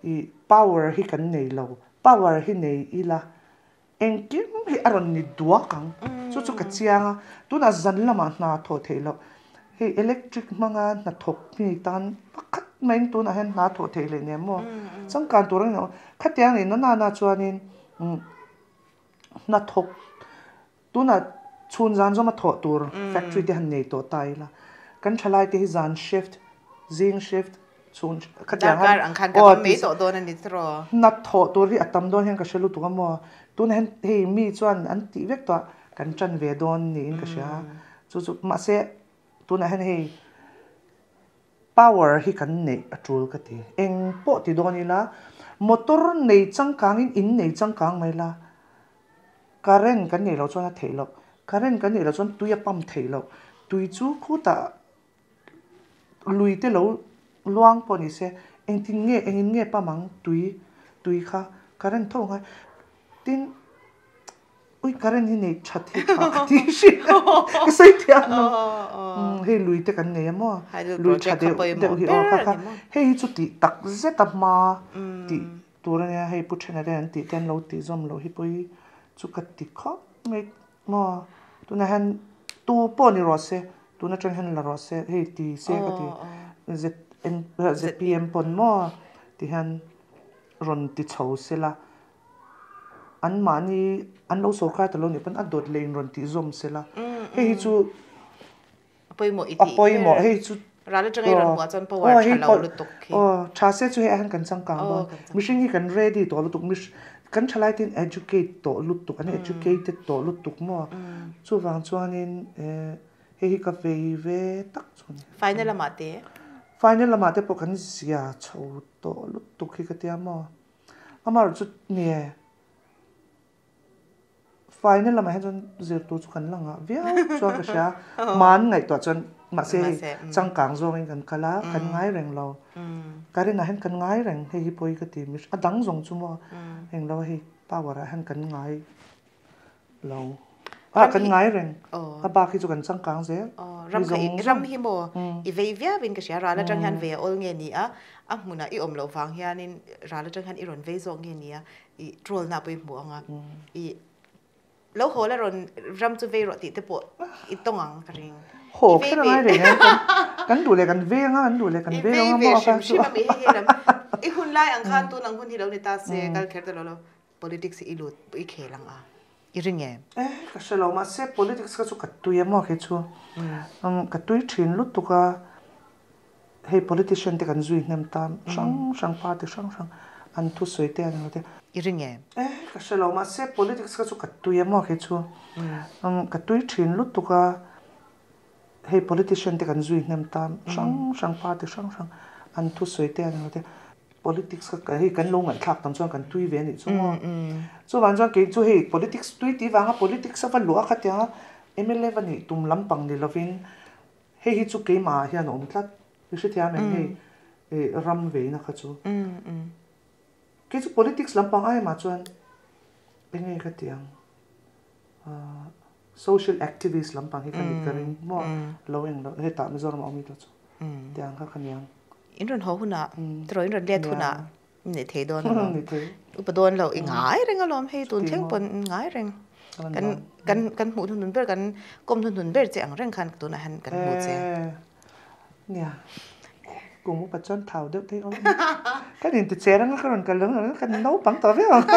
ih power hi kan nei lo. Power hi nei ila engkim hi a rawn ni duak ang. Chu chu ka chiang a, tunah zan lamah hna thawh theih loh. Hei electric hmanga hna thawk mi tan pakhat maiin tunah hian hna thawh theih leh nia maw? Changkan tur a ni lo. Khatiang nih na nana chuanin hna thawk tunah chhun zan zawma thawh tur factory te han nei tawh ta ila kan thalai te hi zan shift zing shift chhun khatiang han ang khan kan mai tawh dawn a ni tiraw hna thawh tur hi a tam dawn hian ka hre lutuk a maw tunah hian hei mi chuan an tih vek tawh a kan tan ve dawn niin ka hria chu chu mahse tunah hian hei Power hi kan neih a tul ka ti. Eng pawh ti dawn ila, motor nei changkangin in nei changkang mai la, current kan neih loh chuan a theih loh. Current kan neih loh chuan tui a pump theih loh. Tui chu khutah lui te lo luang pawh ni se, engtin nge, engin nge pump ang tui, tui kha current tho ngai. Tin. Ui current hi nei that hi tha ka ti hri ka sawi thiam lo hei lui te kan nei a maw lui tha deuh deuh hi aw kha kha hei hi chu tih tak zet a hma tih tur a nia hei pu thena te an tih te an lo tih zawm loh hi pawi chu ka ti khawp mai maw tunah hian tu pawh ni rawh se tun atang hian la rawh se hei ti se ka ti zn zpm pawn maw ti hian rawn ti chho sela. An mahni an lo sawrkar ta lo nih pawn a dawt leh in rawn tih zawm se la. Hei hi chu a pawimawh i tih pawimawh hei chu ral atanga i rawn hmuh ah chuan power tha lo lutuk hi. Aw tha se chu hei ah hian kan changkang dawn. Mihring hi kan ready tawh lutuk kan thalai te in educate tawh lutuk an educated tawh lutuk maw. Chuvang chuanin hei hi ka vei ve tak chu a ni. Final lamah te? Final lamah te pawh kan zia chho tawh lutuk hi ka tia maw. Amaherawh chu nge faina lamah hian chuan zir tur chu kan la ngah viau chuan ka hria. Hman ngaihtuah chuan mahse hei changkang zawngin kan kal a, kan ngai reng lo. Ka rinah hian kan ngai reng hei hi pawi ka ti a dang zawng chu maw englo hei power ah hian kan ngai lo. A kan ngai reng. A bak hi chu kan changkang zel. Ram kha ram hi maw i vei viau in ka hria. Ral atang hian vei a awl nge ni a, a hmunah i awm loh vang hianin ral atang hian i rawn vei zawk nge ni a, i troll na pawh i hmu ang a. I lo haw la rawn ram chu vei rawh tih te pawh i tawng ang ka ring. Haw kher a ngai reng em? Kan duh leh kan vei ang a, kan duh leh kan vei ang a maw a kha chu. I vei ve hrim hrim a mi hei hei lam. I hun lai ang khan tun ang hun hi lo ni ta se kal kher ta lo lo. Politics i lut i khel ang a, i ring em? Eh, ka hre lo, mahse politics kha chu ka tui a maw kei chu. Ka tui thin lutuk a, hei politician te kan zui hnem ta, hrang hrang party hrang hrang an thusawi te an te. I ring em? Eh, ka hre lo, mahse politics kha chu ka tui a maw kei chu. Ka tui thin lutuk a, hei politician te kan zui hnem ta, hrang hrang party hrang hrang an thusawi te an te. Politics kha hei kan lo ngaihthlak tam chuan kan tui ve a nih chu maw. Chuvang chuan kei chu hei politics tui tih vanga politics a va luah kha tianga mla va nih tum lampang ni lovin hei hi chu keimah ah hian a awm tlat. I hrethiam em hei ram veina kha chu. Kei chu politics lampang ai mah chuan enge ka ti ang social activist lampang hi ka nih ka ring maw lo eng lo hetah Mizoram a awm ilo chu tiang kha ka ni ang. In rawn haw hunah tiraw in rawn let hunah ni thei dawn alawm upa dawn lo i ngai reng alawm hei tun thleng pawn i ngai reng kan kan kan hmuh hnun ber kan kawm hnun ber che ang reng khan tunah hian kan hmu che. Nia kum upa chuan thau deuh thei awm kan inti che reng a ka rawn kal reng kan naupang tawh viau ang.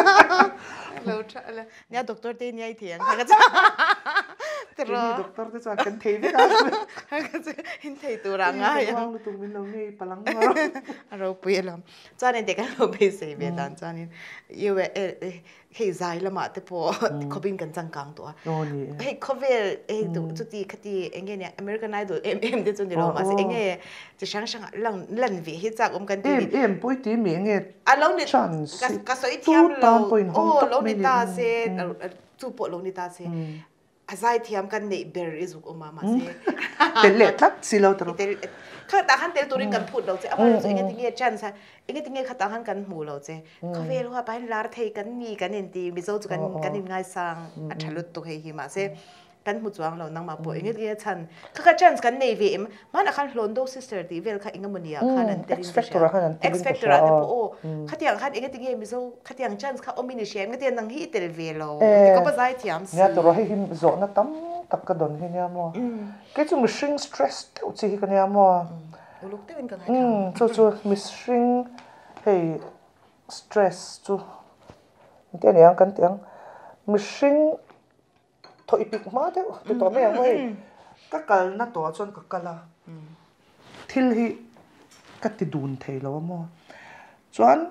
Lo tha la nia doctor te nia i thei ang kha ka chuan tiraw keini doctor te chuan kan thei vek a in thei tur ah ngai ang ruang lutuk min lo ngei palang a ropui alawm chuan engte kan lo beisei ve dan chuanin hei zai lamah te pawh khawpin kan changkang tawh a hei khawvel hei chuti khati eng nge nia American Idol em em te chu ni lo mahse eng nge chi hrang hrang ah lang lan ve hi chak awm kan ti em em pawi ti mi eng nge a lo ni ka sawi thiam lo aw lo ni ta se chu pawh lo ni ta se A zaithiam kan neih ber i zuk awm a mahse. Tel leh tlat si lo tawh. Tel kha tah khan tel turin kan phut lo che amah chu enge tinge chance a enge tinge kha tah khan kan hmu lo che khawvel huap ah hian lar thei kan ni kan inti mizo chu kan kan in ngaisang a tha lutuk hei hi mahse. Kan hmu chuang lo nangmah pawh enge enge chhan kha kha chance kan nei ve em hmanah khan Hlawndo sister tih vel kha engemawni ah khan an telin ka hria X factor ah te pawh aw khatiang khan enge tinge Mizo khatiang chance kha awm in i hria em ngatinge nang hi i tel ve lo ti khawp a zai thiam si. Nia tawrh hei hi zawhna tam tak ka dawn hi nia maw kei chu mihring stress deuh chi hi ka nia maw uluk deuhin ka ngaithla chu chu mihring hei stress chu engtin a niang kan tih ang mihring Thaw i pik hma deuh ti tawh mai ang maw hei. Ka kalna tawhah chuan ka kal a, thil hi ka ti dun thei lo a maw. Chuan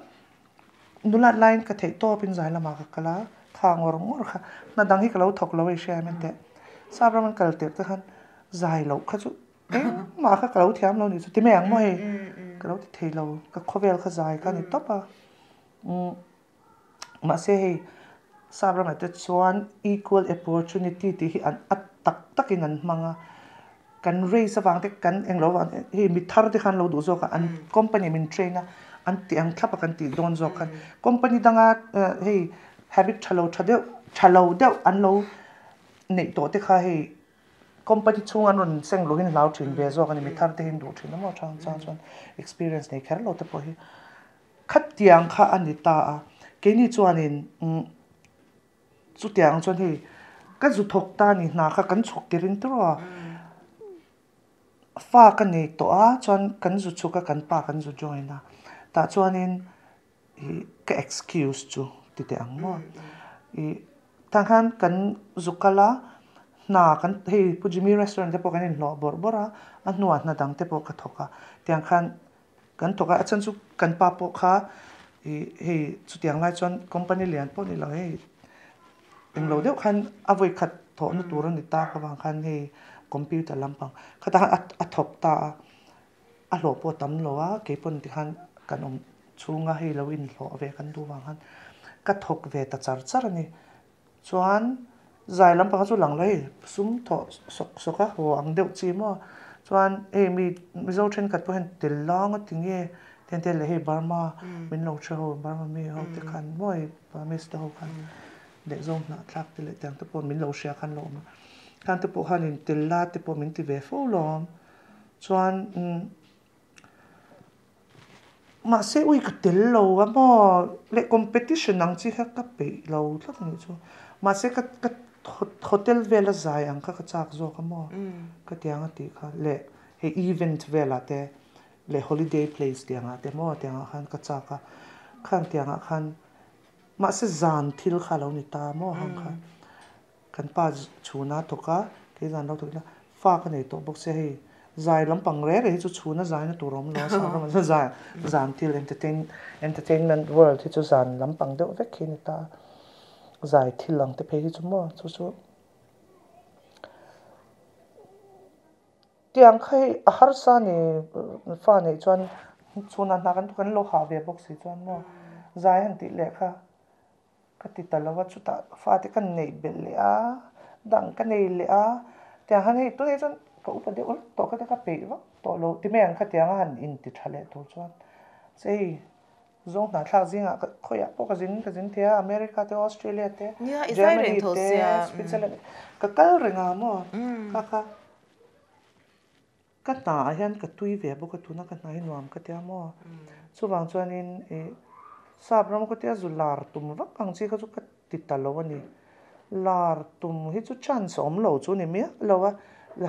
nulat laiin ka theih tawpin zai lamah ka kal a, kha ngawr ngawr kha hna dang hi ka lo thawk lo a i hria em engteh. Sap ram an kal tirh te khan zai loh kha chu engmah kha ka lo thiam lo nih chu ti mai ang maw hei. Ka lo ti thei lo, ka khawvel kha zai kha a ni tawp a. Mahse hei sap ramah te chuan equal opportunity tih hi an a tak takin an hmang a, kan race avang te kan englo avang te hei mi thar te khan lo duh zawk a an company min train a an tih ang thlap a kan tih dawn zawk khan company danga hei habit tha lo tha deuh tha lo deuh an lo neih tawh te kha hei company chhung an rawn seng luhin hlau thin ve zawk a ni mi thar te hi an duh thin a maw chang chang chuan experience nei kher lo te pawh hi. Khatiang kha a ni ta a, keini chuanin chutiang chuan hei ka zu thawk ta ni hna kha kan chhuk tir in tawh a, fa ka nei tawh a chuan kan zu chhuk a kan pa kan zu join a, tah chuanin ih ka excuse chu ti teh ang maw ih tah khan kan zu kal a hna kan hei Pu Jimmy restaurant te pawh kan inhlawh bawrh bawrh a, a hnuah hna dang te pawh ka thawk a tiang khan. Kan thawk a, a chhan chu kan pa pawh kha ih hei chutiang lai chuan company lian pawh ni lo hei englo deuh khan a vawi khat thawhna tur a ni tak avang khan hei computer lampang khatah khan a thawk ta a, a hlawh pawh a tam lo a keipawn tikhan kan awm chhunga hei lo inhlawh ve kan duh vang khan ka thawk ve ta char char a ni. Chuan zai lampang chu lang lo hei sum thawh sawk sawk a haw ang deuh chi maw chuan hei mi Mizo thenkhat pawh hian tel lang a ti nge tiang te leh hei Burma min lo hre ho Burma mi ho te khan maw hei Burmese te ho khan leh zawng hnah thlak te leh tiang te pawh min lo hria khan lo awm a khang te pawh khan in tel la te pawh min ti ve fo lawm chuan umm. Mahse ui ka tel lo a maw leh competition ang chi kha ka peih lo tlat a nih chu. Mahse ka ka hotel vela zai ang kha ka chak zawk a maw ka tiang a tih kha leh hei event velah te leh holiday place tih angah te maw tiang ah khan ka chak a khang tiang ah khan mahse zan thil kha a lo ni ta maw hang kha. Kan pa chhuna thawk a, kei zan lo thawk ila fa ka nei tawh bawk sia hei zai lampang reh reh hi chu chhuna zaina tur a awm lo a sap ramah chuan zai zan thil entertain entertainment world hi chu zan lampang deuh vek khi a ni ta a, zai thil ang te phei hi chu maw chu chu tiang kha hei a harsa a ni fa neih chuan chhunah hna kan kan lo hah ve bawk si chuan maw zai han tih leh kha. Ka ti ta lo a, chutah fate ka neih belh leh a, dang ka nei leh a, tiang khan hei tunah chuan ka upa deuh hlek tawh kha ka peih vak tawh lo ti mai ang khatiang a han inti tha leh tur chuan che hei zawng hna thlak zingah ka khawiah pawh ka zin ka zin thei a America te Australia te Germany te Switzerland ka kal reng a maw kha kha. Ka hna ah hian ka tui ve bawk a, tuna ka hna hi nuam ka tia maw? Chuvang chuanin ih sap ram kawtia zu lar tum vak ang chi kha chu ka ti ta lo a ni. Lar tum hi chu chance a awm lo chu ni miah lo a,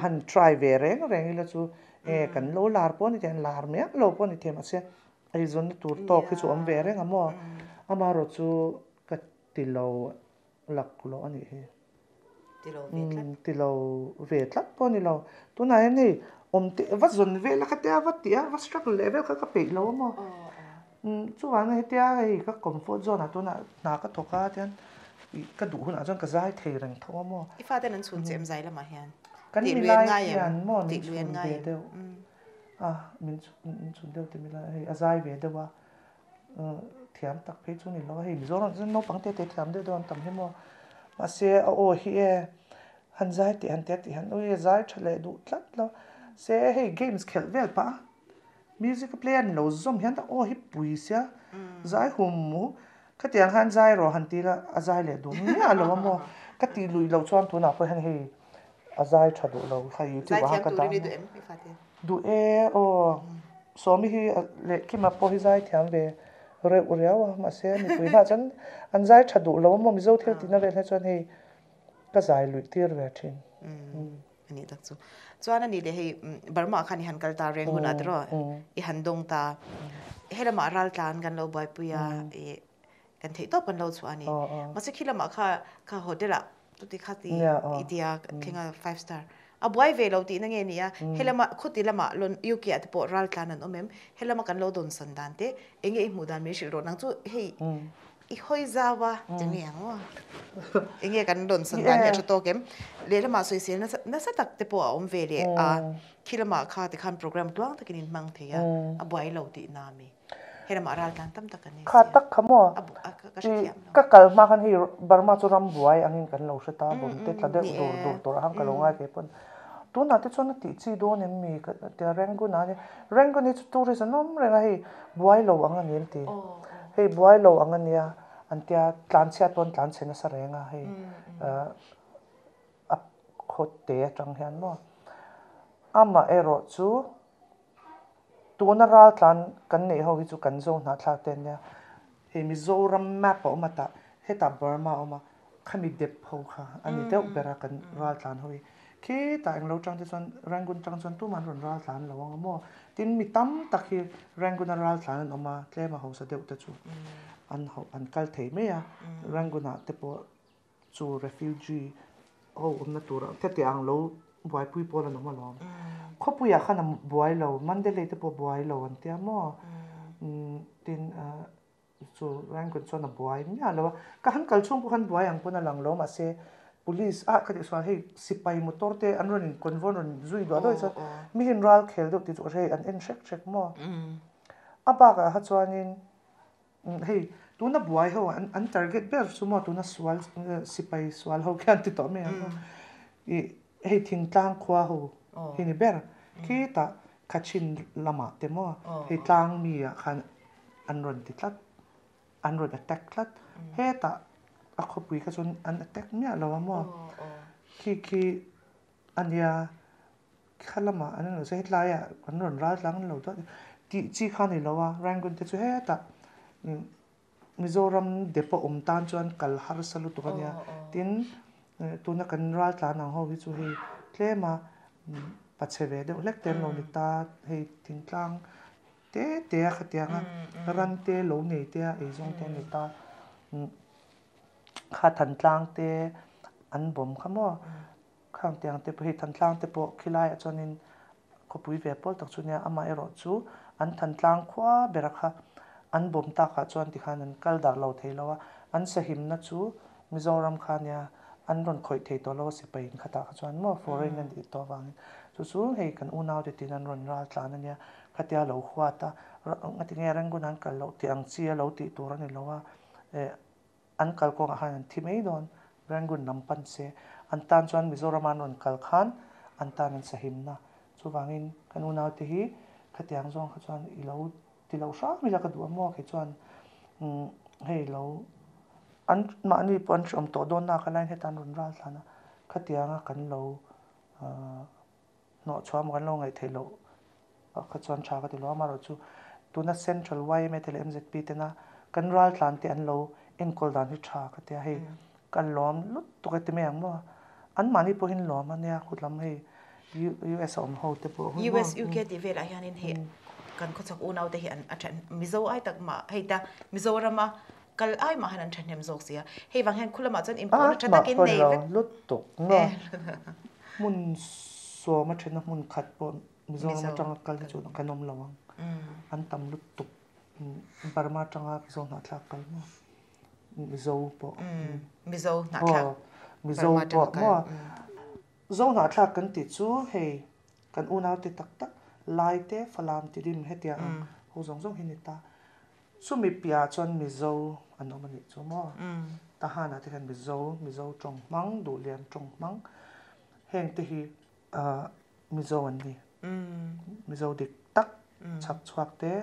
han try ve reng reng ila chu e kan lo lar pawh a ni thei a, lar miah lo pawh a ni thei mahse eizawnna tur tawk hi chu awm ve reng a maw? Amaherawhchu chu ka ti lo Laklawh a nih hi. Ti lo ve tlat. Ti lo ve tlat pawh a ni lo. Tunah hian hei awm teh va zawn vel a khatia va tih a va struggle leh vel kha ka peih lo a maw. Chuvangin hetia hei ka comfort zone ah tunah hna ka thawk a tihian ka duh hunah chuan ka zai thei reng tho a maw. I fate an chhun che em zai lamah hian? Kan milai hian maw min chhun ve deuh a min chhun deuh ti mila hei a zai ve deuh a. Thiam tak phei chu ni lo a, hei Mizoram chuan naupang te te thiam deuh deuh an tam hi maw? Mahse a aw hi e han zai tih han tia tih han ui a zai tha leh duh tlat lo. Se hei games khelh vel pah a, music a play a ni lo zawm hian a aw hi pui sia, zai hum hu khatiang khan zai rawh han ti ila a zai leh duh miah lo a maw? Ka tih luih loh chuan tunah pawh hian hei. A zai tha duh lo kha YouTube ah ka dah maw. Duh e aw. Sawmi hi leh Kima pawh hi zai thiam ve reuh riau a mahse mipui hmah chuan an zai tha duh lo a maw Mizo thil tihna vel hi chuan hei ka zai luih tir ve thin. Ani tak chu. Chuan ani leh hei Burma ah khan i han kal ta reng hunah tiraw i han dawng ta. Helamah raltlan kan lo buaipui a i kan theih tawp kan lo chhuah a ni. Mahse khi lamah kha kha hotel ah chuti kha ti i tia thleng a five star a buai ve lo tihna nge ni a helama khuti lamah lon UK ah te pawh raltlan an awm em helama kan lo dawnsawn dan te enge i hmuh dan min hrilh rawh nang chu hei i hawi zau a ti nge ang aw enge kan dawnsawn dan hi a tha tawk em lehlamah sawisel nasa nasa tak te pawh a awm ve leh a khi lamah kha tikhan program tluang takin in hmang thei a a buai lo tihna a mi. Helamah ral tlan tam tak an ni Kha tak kha maw? I ka kal hma khan hei Burma chu ram buai angin kan lo hre ta bawm te tla deuh dur dur tur a hang ka lo ngai ve pawn. Tunah te chuan a tih chi dawn em mi ka tia Rangoon ah ania. Rangoon hi chu tourist an awm reng a hei buai lo ang a ni an ti. Hei buai lo ang a nia an tia tlanchhiat pawn tlanchhe nasa reng a hei a khaw te atang hian maw. Amaherawh chu Tuna raltlan kan neih ho hi chu kan zo hnahthlak te an nia. Hei Mizoram map a awm a tah, hetah Burma a awm a, khami dep ho kha a ni deuh ber a kan raltlan ho hi. Khitah englo tang te chuan Rangoon tang chuan tumah an rawn raltlan lo ang a maw. Tin mi tam tak hi Rangoon a raltlan an awm a, tlem a hausa deuh te chu an an kal thei mai a, Rangoon ah te pawh Chu refugee ho awmna turah hetiang ang lo buaipui pawl an awm alawm. Khawpuiah khan a buai lo, Mandalay te pawh buai lo an tia maw? Tin, chu Rangoon chuan a buai miah lo a. Ka han kal chhung pawh khan buai ang pawn a lang lo, mahse police ah ka tih sual hei sipai motor te an rawn in convoy rawn zui duah duah chuan mi hian ral khel deuh tih chu ka hre hei an en hrek hrek maw? A bakah kha chuanin Hei tuna buai ho an an target ber chu maw tuna sual sipai sual ho khian ti tawh mai ang aw. Ih hei thingtlang khua ho hi ni ber khitah Kachin lamah te maw hei tlang mi ah khan an rawn ti tlat an rawn attack tlat hetah a khawpui kha chuan an attack miah lo a maw khi khi a nia. Thla lamah an rawn sawi hetlaiah an rawn ral tlang lo deuh tih chi kha a ni lo a, Rangoon te chu hetah Mizoram dep a awm tan chuan kal harsa lutuk a nia. Tin, tuna kan ral tlan ang ho hi chu hei tlema pachhe ve deuh hlek te an lo ni ta, hei thingtlang te te a khatianga ran te lo nei te a eizawng te an ni ta. Kha Thantlang te an bawm kha maw. Khang tiang te pawh hei Thantlang te pawh khilaiah chuanin khawpui ve pawl tak chu nia, amaherawh chu an Thantlang khua bera kha an bawm takah chuan tikhan an kal darh lo thei lo a, an sahimna chu Mizoram kha nia an rawn khawih thei tawh lo a sipai in khatah kha chuan maw foreign a nih tawh avangin chu chu hei kan unau te tin an rawn ral tlan a nia khatia lo huat a ngatinge Rangoon an kal loh tih ang chi a lo tih tur a ni lo a eh An kal kawngah khan an thi mai dawn, Rangoon lam pan se. An tan chuan Mizorama an rawn kal khan an tan an sahimna. Chuvangin kan unaute hi khatiang zawng kha chuan i lo ti lo hram ila ka duh a maw kei chuan hei lo an mahni pawh an hreawm tawh dawn nak a laiin heta an rawn ral thlan a, khatianga kan lo hnawhchhuah emaw kan lo ngaih theih loh kha chuan tha ka ti lo a, amaherawhchu tuna Central yma te leh mzp tena kan raltlan te an lo enkawl dan hi tha ka ti a, hei ka lawm lutuk e ti mai ang maw, anmahni pawhin lawm a nia khutlam hei US a awm ho te pawh hu maw. US UK tih velah hianin hei kan khawchhak unau te hi an a then Mizo ai tak mah hei ta Mizorama kal ai mah han an thahnem zawk sia. Hei vang hian khulamah chuan inpawhna tha takin nei vek. Lutuk maw? Hmun sawma thena hmun khat pawh Mizoram atanga kal hi chu kan awm lo ang. An tam lutuk. Burma atanga Mizo hnahthlak kal maw? Mizo pawh. Mizo hnahthlak. Mizo pawh maw? Zo hnahthlak kan tih chu hei kan unaute tak tak Laite, Falam, Tidim hetiang ang ho zawng zawng hi ni ta. Chumi piahah chuan Mizo an awm a nih chu maw? Tahanah te hian Mizo, Mizo tawng hmang, Duhlian tawng hmang, heng te hi Mizo an ni. Mizo dik tak, chhakchhuak te,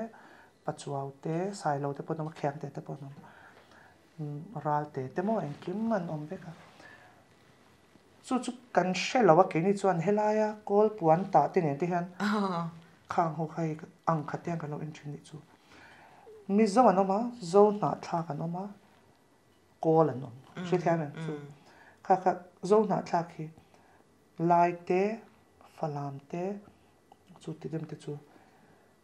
Pachuau te, Sailo te pawh an awm a, Khiangte te pawh an awm, Ralte te maw engkim an awm vek a. Chu chu kan hre lo a, keini chuan helaia kawl puan tah te nen te hian khang ho kha hei ang khat te hian kan lo en thin nih chu. Mizo an awm a, Zo hnahthlak an awm a, kawl an awm. Hrethiam em chu? Kha kha Zo hnahthlak hi Lai te, Falam te, chu ti dem te chu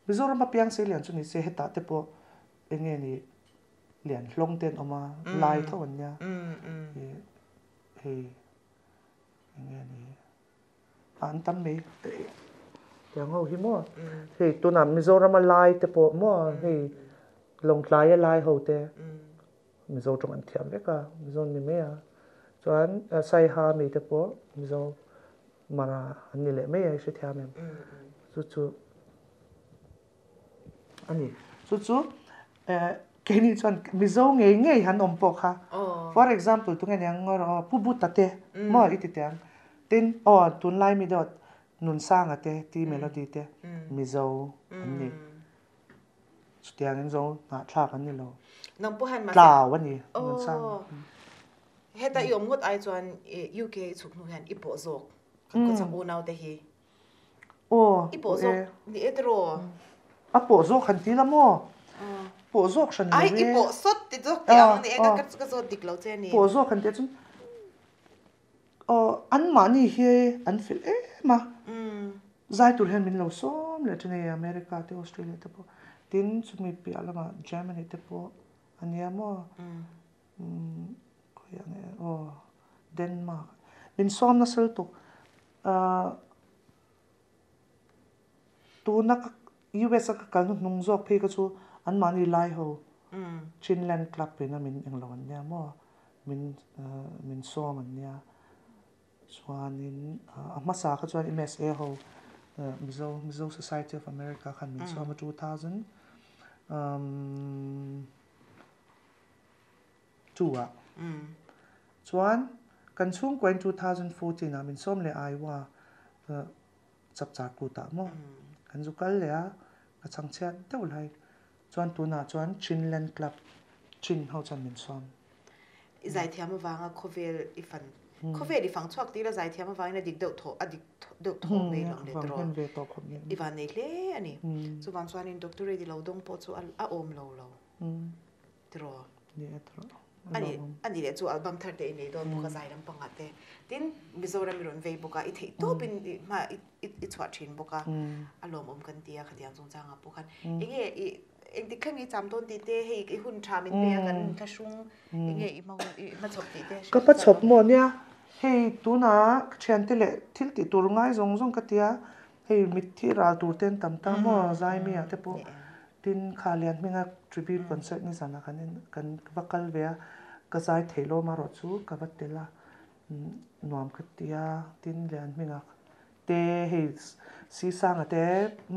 Mizoram a piang sei lian chu ni se hetah te pawh eng nge ni lian hlawng te an awm a, Lai tho an nia. Hei eng nge ni an tam mai tiang ho hi maw hei tunah Mizorama lai te pawh maw hei Lawngtlaia lai ho te Mizo tawng an thiam vek a Mizo an ni mai a chuan Saiha mi te pawh Mizo Mara an ni leh mai a i hrethiam em chu chu A ni. Chu chu keini chuan Mizo ngei ngei han awm pawh kha. For example tunge niang ngaw rawh aw Pu Buta te maw i ti teh ang. Tin aw tunlai mi deuh Nunsanga te T Melody te Mizo an ni. Chutiangin zo hnahthlak an ni lo. Tlau a ni Nunsanga. Heta i awm ngawt ai chuan UK i chhuk hnu hian i pawh zawk kan khawchhak unau te hi. Aw, I pawh zawk ni e tiraw? A pawh zawk han ti la maw? Pawh zawk hran lo e. Ai, i pawh sawt ti zawk tih ang a ni e, ka zawt dik lo che a ni. Pawh zawk han tih chuan aw anmahni hi an fel em a, zai tur hian min lo sawm leh thin a hei America te Australia te pawh, tin chumi piah lamah Germany te pawh a nia maw? Khawiah nge aw Denmark min sawm nasa lutuk Tuna ka US a ka kal hnuhnung zawk phei kha chu anmahni lai ho Chinland Club in a min englo an nia maw min min sawm an nia chuanin a hmasa kha chuan MSA ho Mizo Mizo Society of America khan min sawm a 2000 2 ah chuan kan chhungkua in 2014 ah min sawm leh Iowa chapchar kut ah maw kan zu kal leh a ka chhangchhiat deuh lai chuan tunah chuan Chinland Club Chin ho chuan min sawm. I zaithiam avanga khawvel i fan khawvel i fang chhuak tir a zaithiam avangin a dik deuh thaw a dik deuh thaw mai lo le tiraw i van nei hle a ni. Chuvang chuanin doctorate i lo dawng pawh chu a awm lo lo. Tiraw? Ni e tiraw. Ani ani leh chu album thar te i nei dawn bawk a zai lampangah te. Tin, Mizoram i rawn vei bawk a, i theih tawpin i hma i i chhuah thin bawk a, a lawmawm kan ti a khatiang chungchangah pawh khan. Enge i engtik thleng i cham dawn tih te, hei i hun tha min pe a kan thlahrung enge i hma hun i hmachhawp tih te Ka hmachhawp maw nia, hei tunah ka thiante leh thil tih tur ngai zawng zawng ka tia, hei mitthi ral tur te an tam ta maw Zaimi ah te pawh Tin, kha Lian hminga tribute concert nizanah kan en kan va kal ve a, ka zai thei lo amarawh chu ka va tel a, nuam ka ti a, tin Lian hminga te hei Sisanga te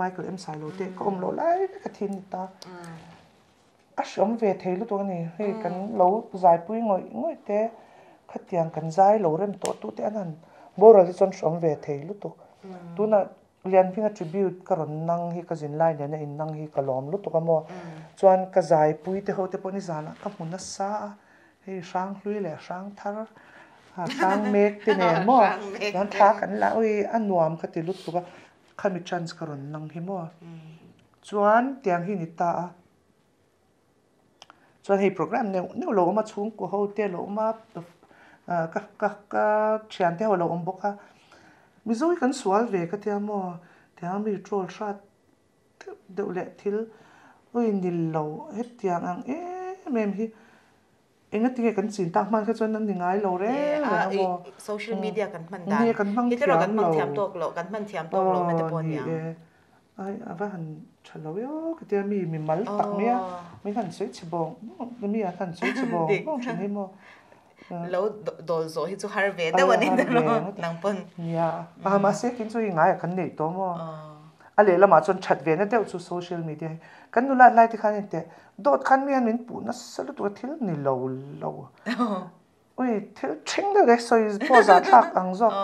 Michael M Sailo te ka awm loh lai vek a thin ni ta, a hreawm ve thei lutuk a ni, hei kan lo zaipui ngawih ngawih te khatiang kan zai lo rem tawh tu te an han boral hi chuan hreawm ve thei lutuk, tunah Lianhminga tribute ka rawn nang hi ka zin lai nena in nang hi ka lawm lutuk a maw. Chuan ka zaipui te ho te pawh nizanah ka hmu nasa a, hei Hranghlui leh Hrangthar, Hrangmek te nen maw chuan thla kan la ui a nuam ka ti lutuk a, khami chance ka rawn nang hi maw. Chuan tiang hi ni ta a. Chuan hei program neuh neuh lo awm a, chhungkaw ho te lo awm a, ka ka ka thian te ho lo awm bawk a. Mizo hi kan sual ve ka tia maw, tiang mi troll hrat deuh deuh leh thil ui nil lo hetiang ang em em hi engatinge kan chin tak hman kha chuan an ni ngai lo reng reng a maw. Social media kan hman dan, kan hmang thiam lo, kan hman thiam tawk lo na te pawh a ni ang. Ai a va han tha lo eo ka tia mi mi mal tak mai a min han sawi chhe bawng bawng mi an han sawi chhe bawng bawng thin hi maw. Lo dawl zawh hi chu har ve deuh a ni nang pawn. Nia a mahse kin chu i ngai a kan neih tawh maw. A lehlamah chuan that ve na deuh chu social media hi kan nulat lai te khan inteh dawt khan mi hian min puh nasa lutuk a thil ni lo lo. Ui, thil ṭhing deuh leh sawi pawh zah thlak ang zawk.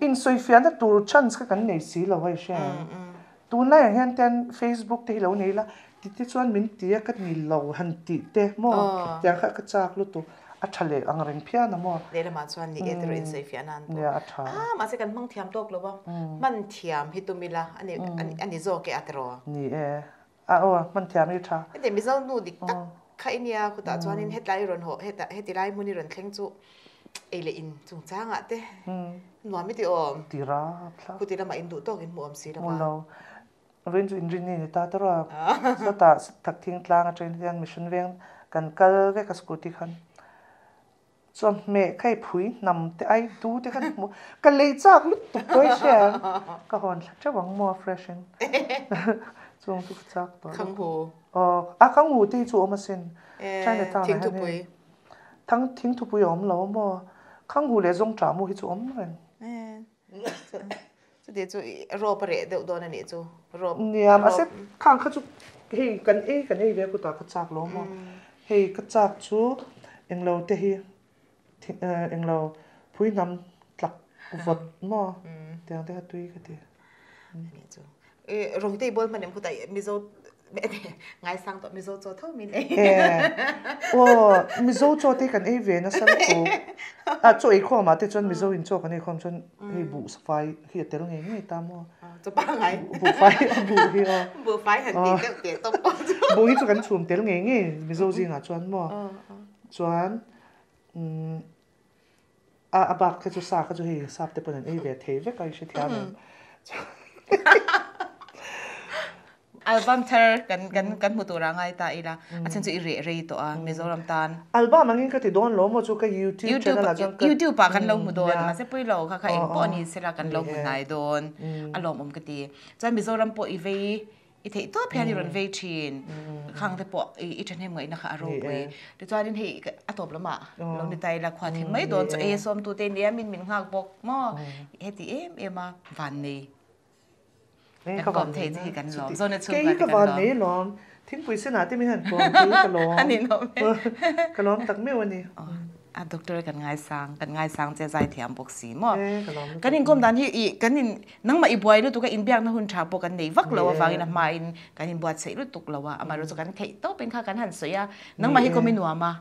Insawifiahna tur chance kha kan nei si lo hei hria em? Tunlai ang hian ten Facebook te hi lo nei la, ti te chuan min ti a ka ni lo han tih te maw? Tiang kha ka chak lutuk. A tha leh ang reng phian a maw? Lehlamah chuan ni e tiraw insawifiah nan pawh. Nia a tha. Ah mahse kan hmang thiam tawk lo a, hman thiam hi tum ila a ni a ni zawk e a tiraw? Ni e. A aw hman thiam hi tha. Heti Mizo nu dik tak kha i nia khutah chuanin hetlai i rawn haw heta heti lai hmun i rawn thleng chu ei leh in chungchangah te nuam i ti awm. Ti rap thlap. Khuti lamah in duh tawk in hmuh awm si lo a. Hmu lo. Vawiin chu inrinni ni ta tawrh a, sawtah Thakthing tlang atangin hian mission veng kan kal vek a scooty khan chawhmeh kha i phui hnam te ai du te khan hmu ka lei chak lutuk tawh i hria ka hawn thla teuh ang maw a fresh in chung chu ka chak tawh Khanghu aw a khanghu te hi chu awm asin Chinatown ah hian hei thang thingthupui a awm lo a maw khanghu leh zawngṭah mu hi chu awm reng. Chuti chu rawp a reh deuh dawn a nih chu. Rawp. Nia, mahse khang kha chu hei kan ei kan ei ve kutah ka chak lo maw. Hei ka chak chu englo te hi englo phui hnam tlak vawt maw tiang te kha tui ka ti. Anih chu. Rawngte i bawl hman em khutah Mizo Ngaisang tawh Mizo chaw tho min ei. Aw Mizo chaw te kan ei ve nasa lutuk. A chaw ei khawm ah te chuan Mizo in chaw kan ei khawm chuan hei buh fai hi a tel ngei ngei ta maw. Chaw pangai. Buh fai a buh hi aw. Buh fai han tih deuh teh tawp pawh chu. Buh hi chu kan chhum tel ngei ngei Mizo zingah chuan maw. Chuan a a bak kha chu sa kha chu hei sap te pawn an ei ve thei vek a i hrethiam em. Album thar kan kan kan hmu tur a ngai ta ila a chhan chu i reh rei tawh a Mizoram tan. Album angin ka ti dawn lo maw chu ka YouTube channel ah chuan ka YouTube ah kan lo hmu dawn mahse pui lo kha kha eng pawh ni sela kan lo hmu hnai dawn a lawmawm ka ti. Chuan Mizoram pawh i vei I theih tawp hian i rawn vei thin. Khang te pawh i thahnem ngaihna kha a ropui. Tichuanin hei a tawp lamah lo ni ta ila khua thim mai dawn chu ei a sawm tute nia min min nghak bawk maw heti em em a vannei kan kawm thei che hi kan lawm zawn a chhungkua te kan lawm. Kei ka vannei lawm thingpui senah te min han kawm thei ka lawm. A ninawm e. Ka lawm tak meuh a ni. A doctor kan ngaisang kan ngaisang che zaithiam bawk si maw. Kan inkawm dan hi i kan in Nangmah i buai lutuk a, inbiakna hun tha pawh kan nei vak lo avangin a hmain kan inbuatsaih lutuk lo a, amaherawh chu kan theih tawpin kha kan han sawi a, nangmah hi kawm i nuam a,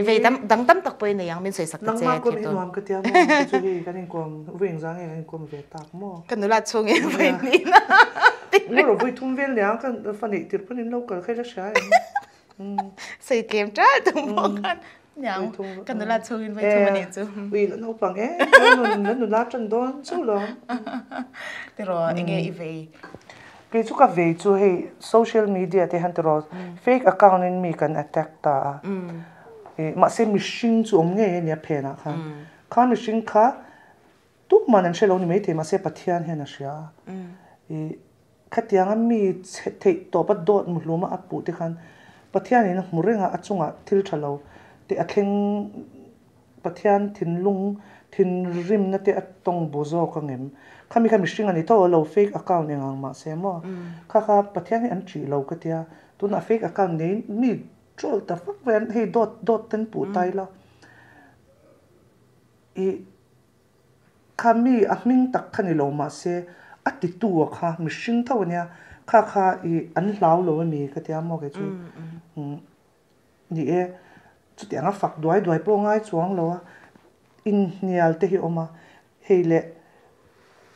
vei tam dang tam tak pawh i nei ang min sawisak ta che Nangmah kawm i nuam ka tia maw, kei chu hei kan inkawm vui engzah nge kan inkawm ve tak maw? Ka nula chhungin vui nih na ti reng. Ngawrh vui thum vel nia ka fa neih tirh pawn in lo kal kha i la hria em? Sawi tlem ṭal tum pawh khan Niang, ka nula chhungin vai thum a nih chu. Ui, la naupang em em la nula ṭan dawn chu lo. Tiraw, enge i vei? Kei chu ka vei chu hei social media te hian tiraw fake account in mi kan attack ta a. Mahse mihring chu awm ngei a nia phenah khan. Kha mihring kha Tukman an hre lo ni maithei mahse Pathian hian a hria a. I khatianga mi chhe theih tawpa dawt muhluma a puh te khan Pathianin a hmu reng a, a chungah thil tha lo te a thleng Pathian thinlung thinrimna te a tawng bu zawk ang em? Khami kha mihring a ni tho a lo fake account eng ang mahse maw kha kha Pathian hi an ṭih lo ka tia tunah fake account nei mi troll ta vak mai an hei dawt dawt ten puh ta ila i Kha mi a hming tak kha ni lo mahse a titu a kha mihring tho ania kha kha i an hlau lo ami ka tia maw kei chu ni e chutiang a fak duai duai pawh ngai chuang lo a inhnial te hi awm a hei leh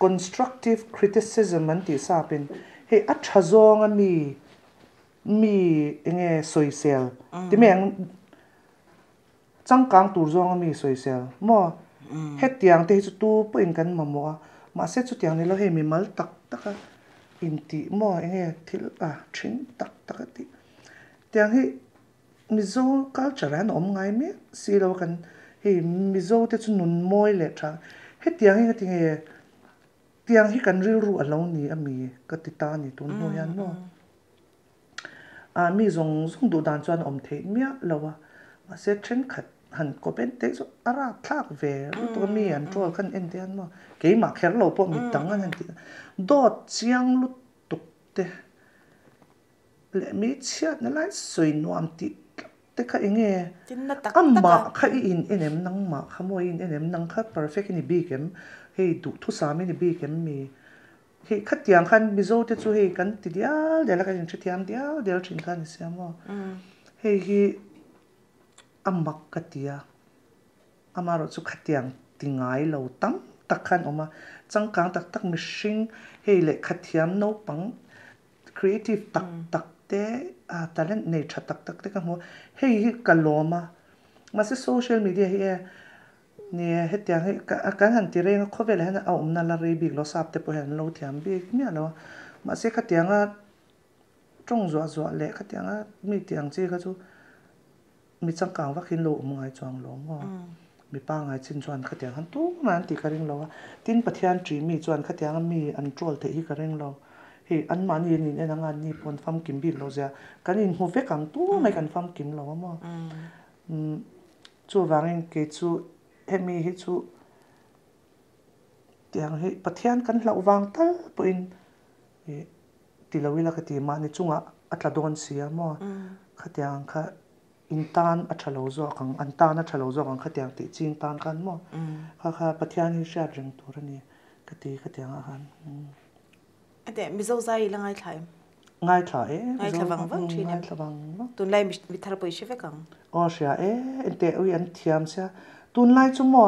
constructive criticism an tih sap in hei a tha zawng ami mi enge sawisel ti mai ang. Changkang tur zawnga mi sawisel maw? Hetiang te hi chu tu pawhin kan mamawh a, mahse chutiang ni lo hei mimal tak tak a intih maw enge thil a then tak tak a tih. Tiang hi Mizo culture ah hian a awm ngai mek si lo a kan hei Mizo te chu nun mawi leh tha hetiang hi ngatinge tiang hi kan rilru a lo ni ami ka ti ta a ni tun hnu hian maw? Ah mi zawng zawng duh dan chuan a awm theih miah lo a, mahse thenkhat han comment te chu a rapthlak ve lutuk a mi an troll khan en te hian maw keimah kher lo pawh mi dang an han tih dawt chiang lutuk te leh mi chhiatna lai sawi nuam tih tlat te kha eng nge amah kha i in en em nangmah kha maw i in en em nang kha perfect i ni bik em hei duhthusam i ni bik em mi Hei khatiang khan Mizo te chu hei kan ti dial dial a, kan inhrethiam dial dial thin kha a ni sia maw? Hei hi a mak ka ti a. Amaherawhchu khatiang ti ngai lo tam tak khan awm a, changkang tak tak mihring hei lehkha thiam naupang creative tak tak te talent nei tha tak tak te ka hmu a, hei hi ka lawm a, mahse social media hi e ni e hetiang hi kan han ti reng a khawvelah hian a awmna la rei bik lo sap te pawh hian an lo thiam bik miah lo a, mahse khatianga tawng zuah zuah leh khatianga mi tih ang chi kha chu Mi changkang vak in lo awm ngai chuang lo maw? Mi pangngai chin chuan khatiang han tumah an tih ka ring lo a. Tin, Pathian ṭih mi chuan khatianga mi an ṭawl theih hi ka ring lo. Hei, anmahni an in en anga anni pawh an famkim bik lo zia. Kan inhmu vek ang tumah kan famkim lo a maw? Chuvangin kei chu hemi hi chu tiang hi Pathian kan hlauh vang tal pawhin ih ti lo ila ka ti mahni chungah a tla dawn si a maw khatiang ang kha in tan a tha lo zawk ang an tan a tha lo zawk ang khatiang tih ching tan khan maw kha kha Pathian hi hriat reng tur a ni ka ti khatiang ah khan. Ate Mizo zai i la ngaithla em? Ngaithla e. Ngaithla vang vang thin em? Ngaithla vang vang. Tunlai mi thar pawh i hre vek ang. Aw hria e, enteh ui an thiam sia. Tunlai chu maw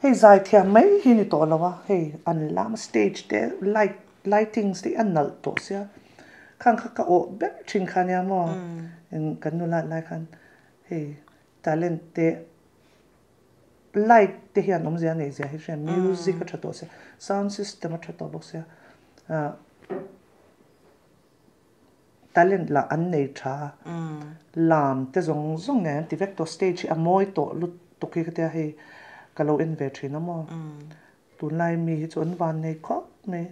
hei zai thiam mai hi ni tawh lo a, hei an lam stage te light lightings te hi a nalh tawh sia. Khang kha ka awh ber thin kha nia maw kan nulat lai khan hei talent te light te hian awmzia a neih zia hi hria music a tha tawh sia sound system a tha tawh bawk sia ah talent lah an nei tha a lam te zawng zawng nen an ti vek tawh stage hi a mawi tawh lutuk hi ka tia hei ka lo en ve thin a maw tunlai mi hi chu an van nei khawp mai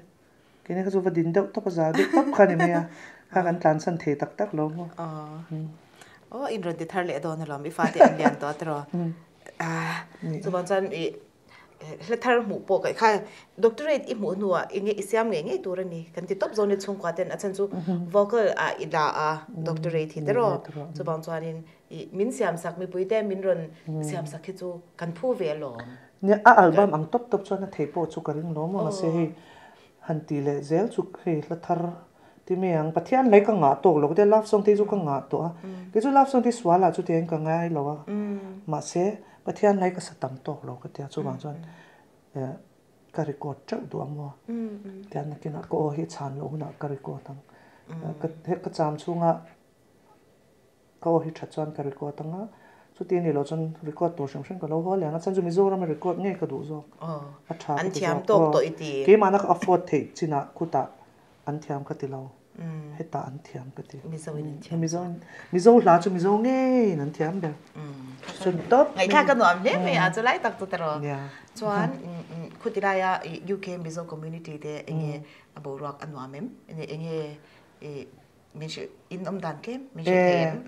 keini kha chu va din deuh tawp a za deuh tawp kha a ni mai a kha kan tlansan thei tak tak lo maw. Aw in rawn ti thar leh dawn alawm i fate an lian tawh tiraw chuvang chuan i hla thar hmuh pawh ka kha doctorate i hmuh hnuah enge i siam ngei ngei tur a ni kan ti tawp zawng ni chhungkua ten a chhan chu vocal ah i la a doctorate hi tiraw chuvang chuanin i min siam sak mipui te min rawn siam sak hi chu kan phu ve alawm. Nia a album ang tawp tawp chuan a thei pawh chu ka ring lo maw mahse hei han ti leh zel chu hei hla thar Ti mai ang, Pathian lei ka ngah tawk lo, ka tia love song te hi chu ka ngah tawh a, kei chu love song te hi sual ah chutiangin ka ngai lo a, mahse Pathian lei ka sa tam tawk lo ka tia chuvang chuan ka record teuh duh ang maw, tiang nakinah ka aw hi chhan loh hunah ka record ang, ka cham chhungah. Ka aw hi that chuan ka record ang a, chuti a nih loh chuan record tur hrim hrim ka lo haw leh ang a, chhan chu Mizoram a record ngei ka duh zawk, a tha ka ti zawk, aw keimahna ka afford theih chinah khutah an thiam ka ti lo, hetah an thiam ka ti. Mizo in an thiam. Mizo in, Mizo hla chu Mizo ngeiin an thiam ber. Chun tawp. Ngaihthlak ka nuam hle mai a, chulai tak chu taraw. Chuan khuti laia UK Mizo community te enge a boruak a nuam em? Enge Min hrilh in awm dan tlem min hrilh thei em?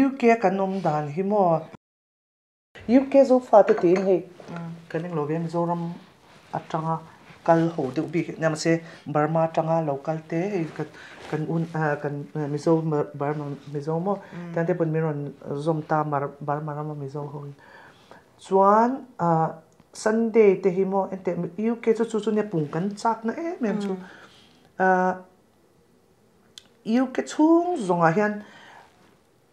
UK a kan awm dan hi maw? UK Zofa te tiin hei kan eng lo ve Mizoram atanga kal ho deuh bik nia mahse Burma atanga lo kal te hei kan un kan Mizo Burma Mizo maw tiang te pawn min rawn zawm ta Burma rama Mizo ho in chuan Sunday te hi maw enteh UK chu chu chu nia pung kan chak na em em chu UK chhung zawngah hian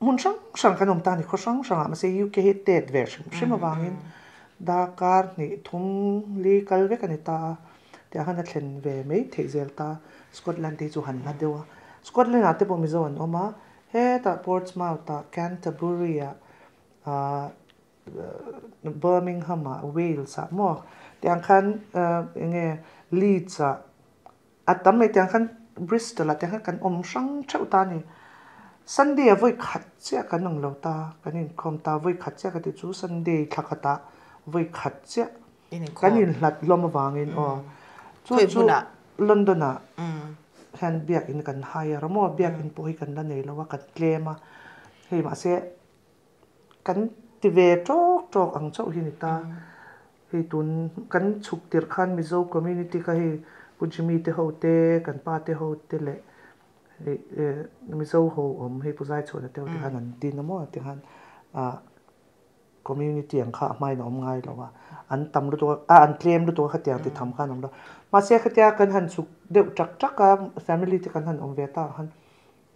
hmun hrang hrang kan awm ta a ni, khaw hrang hrangah mahse UK hi tet ve hrim hrim avangin darkar hnih thum li kal vek a ni ta a, tiah khan a thlen ve mai theih zel ta, Scotland te hi chu han hla deuh a, Scotland ah te pawh Mizo an awm a, hetah Portsmouth ah, Canterbury ah ahh Birmingham ah, Wales ah maw tiang khan eng nge Leeds ah. A tam mai tiang khan Bristol ah te khan kan awm hrang theuh ta a ni. Sunday ah vawi khat chiah kan awm lo ta, kan inkhawm ta, vawi khat chiah ka tih chu Sunday thla khatah vawi khat chiah kan inhlat hlawm avangin aw. Chu chu London ah hian biakin kan hire a maw, biakin pawh hi kan la nei lo a, kan tlem a, hei mahse kan ti ve tawk tawk ang chauh hi ni ta. Hei tun kan chhuk tirh khan Mizo community kha hei Pu Jimmy te ho te, kan pa te ho te leh hei Mizo ho awm hei Pu Zaichhuana te ho te khan an din a maw ti khan ah community ang kha a hmain a awm ngai lo a, an tam lutuk a, an tlem lutuk a khatiang ti tham khan awm lo. Mahse khatia kan han chhuk deuh tak tak a family te kan han awm ve ta ang khan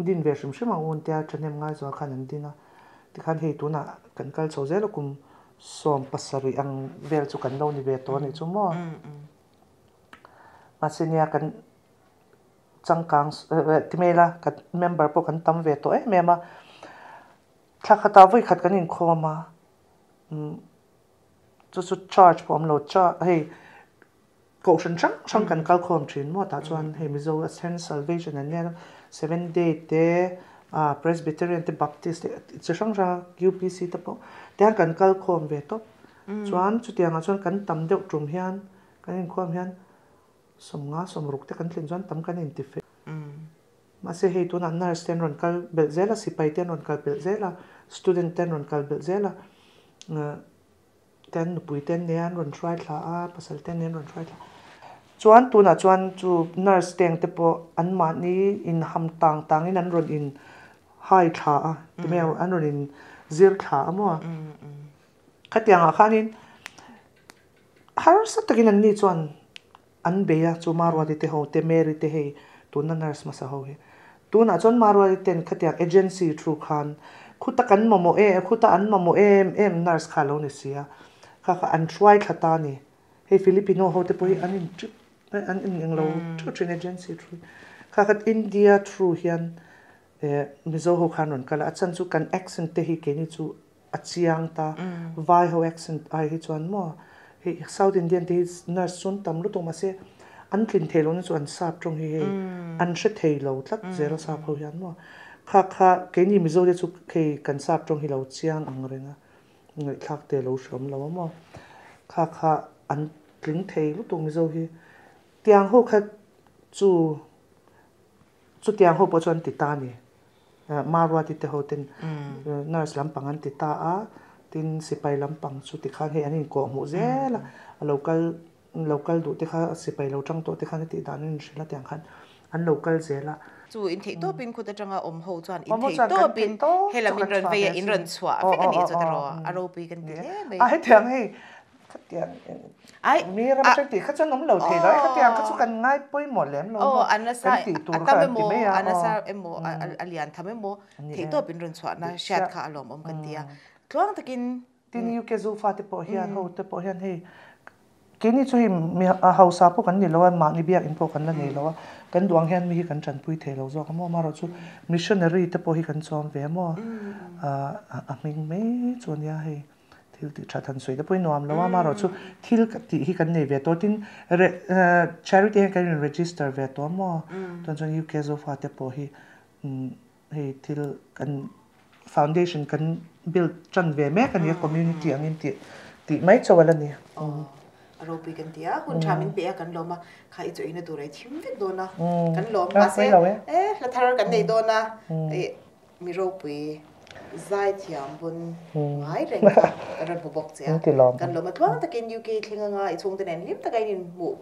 din ve hrim hrim ang u an tia thahnem ngai zual khan an din a, tikhan hei tunah kan kal chho zel a kum. 17 ang vel chu kan lo ni ve tawh a nih chu maw. Mahse nia kan changkang ti mai ila kan member pawh kan tam ve tawh em em a. Thla khatah vawi khat kan inkhawm a, chu chu charge pawh a awm lo, hei Kohhran hrang hrang kan kal khawm thin maw tah chuan hei Mizo Ascent Salvation an nia Seventh Day te ah Presbyterian te Baptist te chi hrang hrang UPC te pawh te hian kan kal khawm ve tawp chuan chutiangah chuan kan tam deuh tum hian kan inkhawm hian 50 60 te kan tlin chuan tam kan inti fe mahse hei tunah nurse te an rawn kal belh zel a sipai te an rawn kal belh zel a student te an rawn kal belh zel a. Ten nupui te an nei a, an rawn hruai thla a, pasal te an nei a, an rawn hruai thla a. Chuan tunah chuan chu nurse teng te pawh anmahni inham tang tangin an rawn in hai thla a, ti mai ang, an rawn in zir thla a maw? Khatiangah khanin harsa takin anni chuan an bei a, chu Maruati te ho te, Mary te hei tuna nurse hmasa ho hi. Tunah chuan Maruati ten khatiang agency thu khan khuta kan mamawh em, khuta an mamawh em em nurse kha a lo ni si a, kha kha an hruai thla ta a ni. Hei Filipino ho te pawh hi an in trip, an in englo theuh thin agency thu. Kha kha India through hian Mizo ho khan rawn kal a, a chhan chu kan accent te hi keini chu a chiang ta. Vai ho accent ai hi chuan maw hei South Indian te hi nurse chu an tam lutuk mahse an tlin thei lohna chu an sap tawng hi hei an hre thei lo tlat zel a sap ho hian maw. Kha kha keini Mizo te chu hei kan sap tawng hi lo chiang ang reng a ngaihthlak te lo hreawm lo a maw. Kha kha an tling thei lutuk Mizo hi. Tiang ho kha chu chutiang ho pawh chu an ti ta a ni. Maruati te ho ten nurse lampang an ti ta a, tin sipai lampang chu tikhan hei an inkawh hmuh zel a, a lo kal lo kal duh te kha sipai lo tang tawh te khan a tih dan an inhrilh a tiang khan an lo kal zel a. Chu intheih tawpin khut atanga awm ho chuan intheih tawpin helam in rawn vei a in rawn chhuah vek a nih chu tiraw a ropui kan ti hle mai. A hetiang hei Khatiang mi ram atang tih kha chuan awm lo thei lo e, khatiang kha chu kan ngai pawimawh lem lo maw, kan tih tur kha an ti mai a. A nasa emaw, a lian tham emaw, theihtawp in rawn chhuahna hriat kha a lawmawm kan ti a. Tluang takin. Tin UK Zofa te pawh hian ho te pawh hian hei keini chu hei mi hausa pawh kan ni lo a, mahni biakinn pawh kan la nei lo a, kan duh ang hian mi hi kan tanpui thei lo zawk a maw, amaherawhchu missionary te pawh hi kan chawm ve a maw, a hming mai chu a nia hei. Thil tih that han sawi te pawhin nuam lo a, amaherawh chu thil tih hi kan nei ve tawh tin charity hian kan in register ve tawh maw chuan chuan UK Zofa te pawh hi hei thil kan foundation kan build tan ve mek a ni a community angin tih tih mai chauh a la ni. A ropui kan ti a, hun tha min pe a kan lawm a, kha i chaw ina tur a i thim vek dawn a kan lawm mahse e hla thar kan nei dawn a. Mi ropui zaithiam pawn ngai reng kha kan rawn hmu bawk che a. Kan lawm a tluang takin UK thleng anga i chhungte nen hlim taka in inhmuh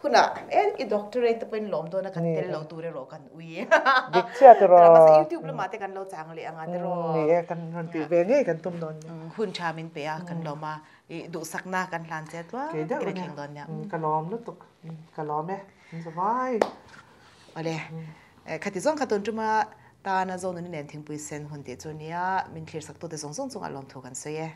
hunah e i doctorate te pawhin lawm dawn a kan tel lo tur erawh kan ui. Dik chiah tiraw. Mahse YouTube lamah te kan lo chang leh anga tiraw. Ni e kan rawn tih ve ngei kan tum dawn nia. Hun tha min pe a kan lawm a i duhsakna kan hlan che tluang takin a thleng dawn nia. Ka lawm lutuk ka lawm e zavai. Awle khati zawng kha tun tuma Tana Zonuni nen thingpui sen hun tih chu nia min thlir sak tute zawng zawng chungah lawmthu kan sawi e.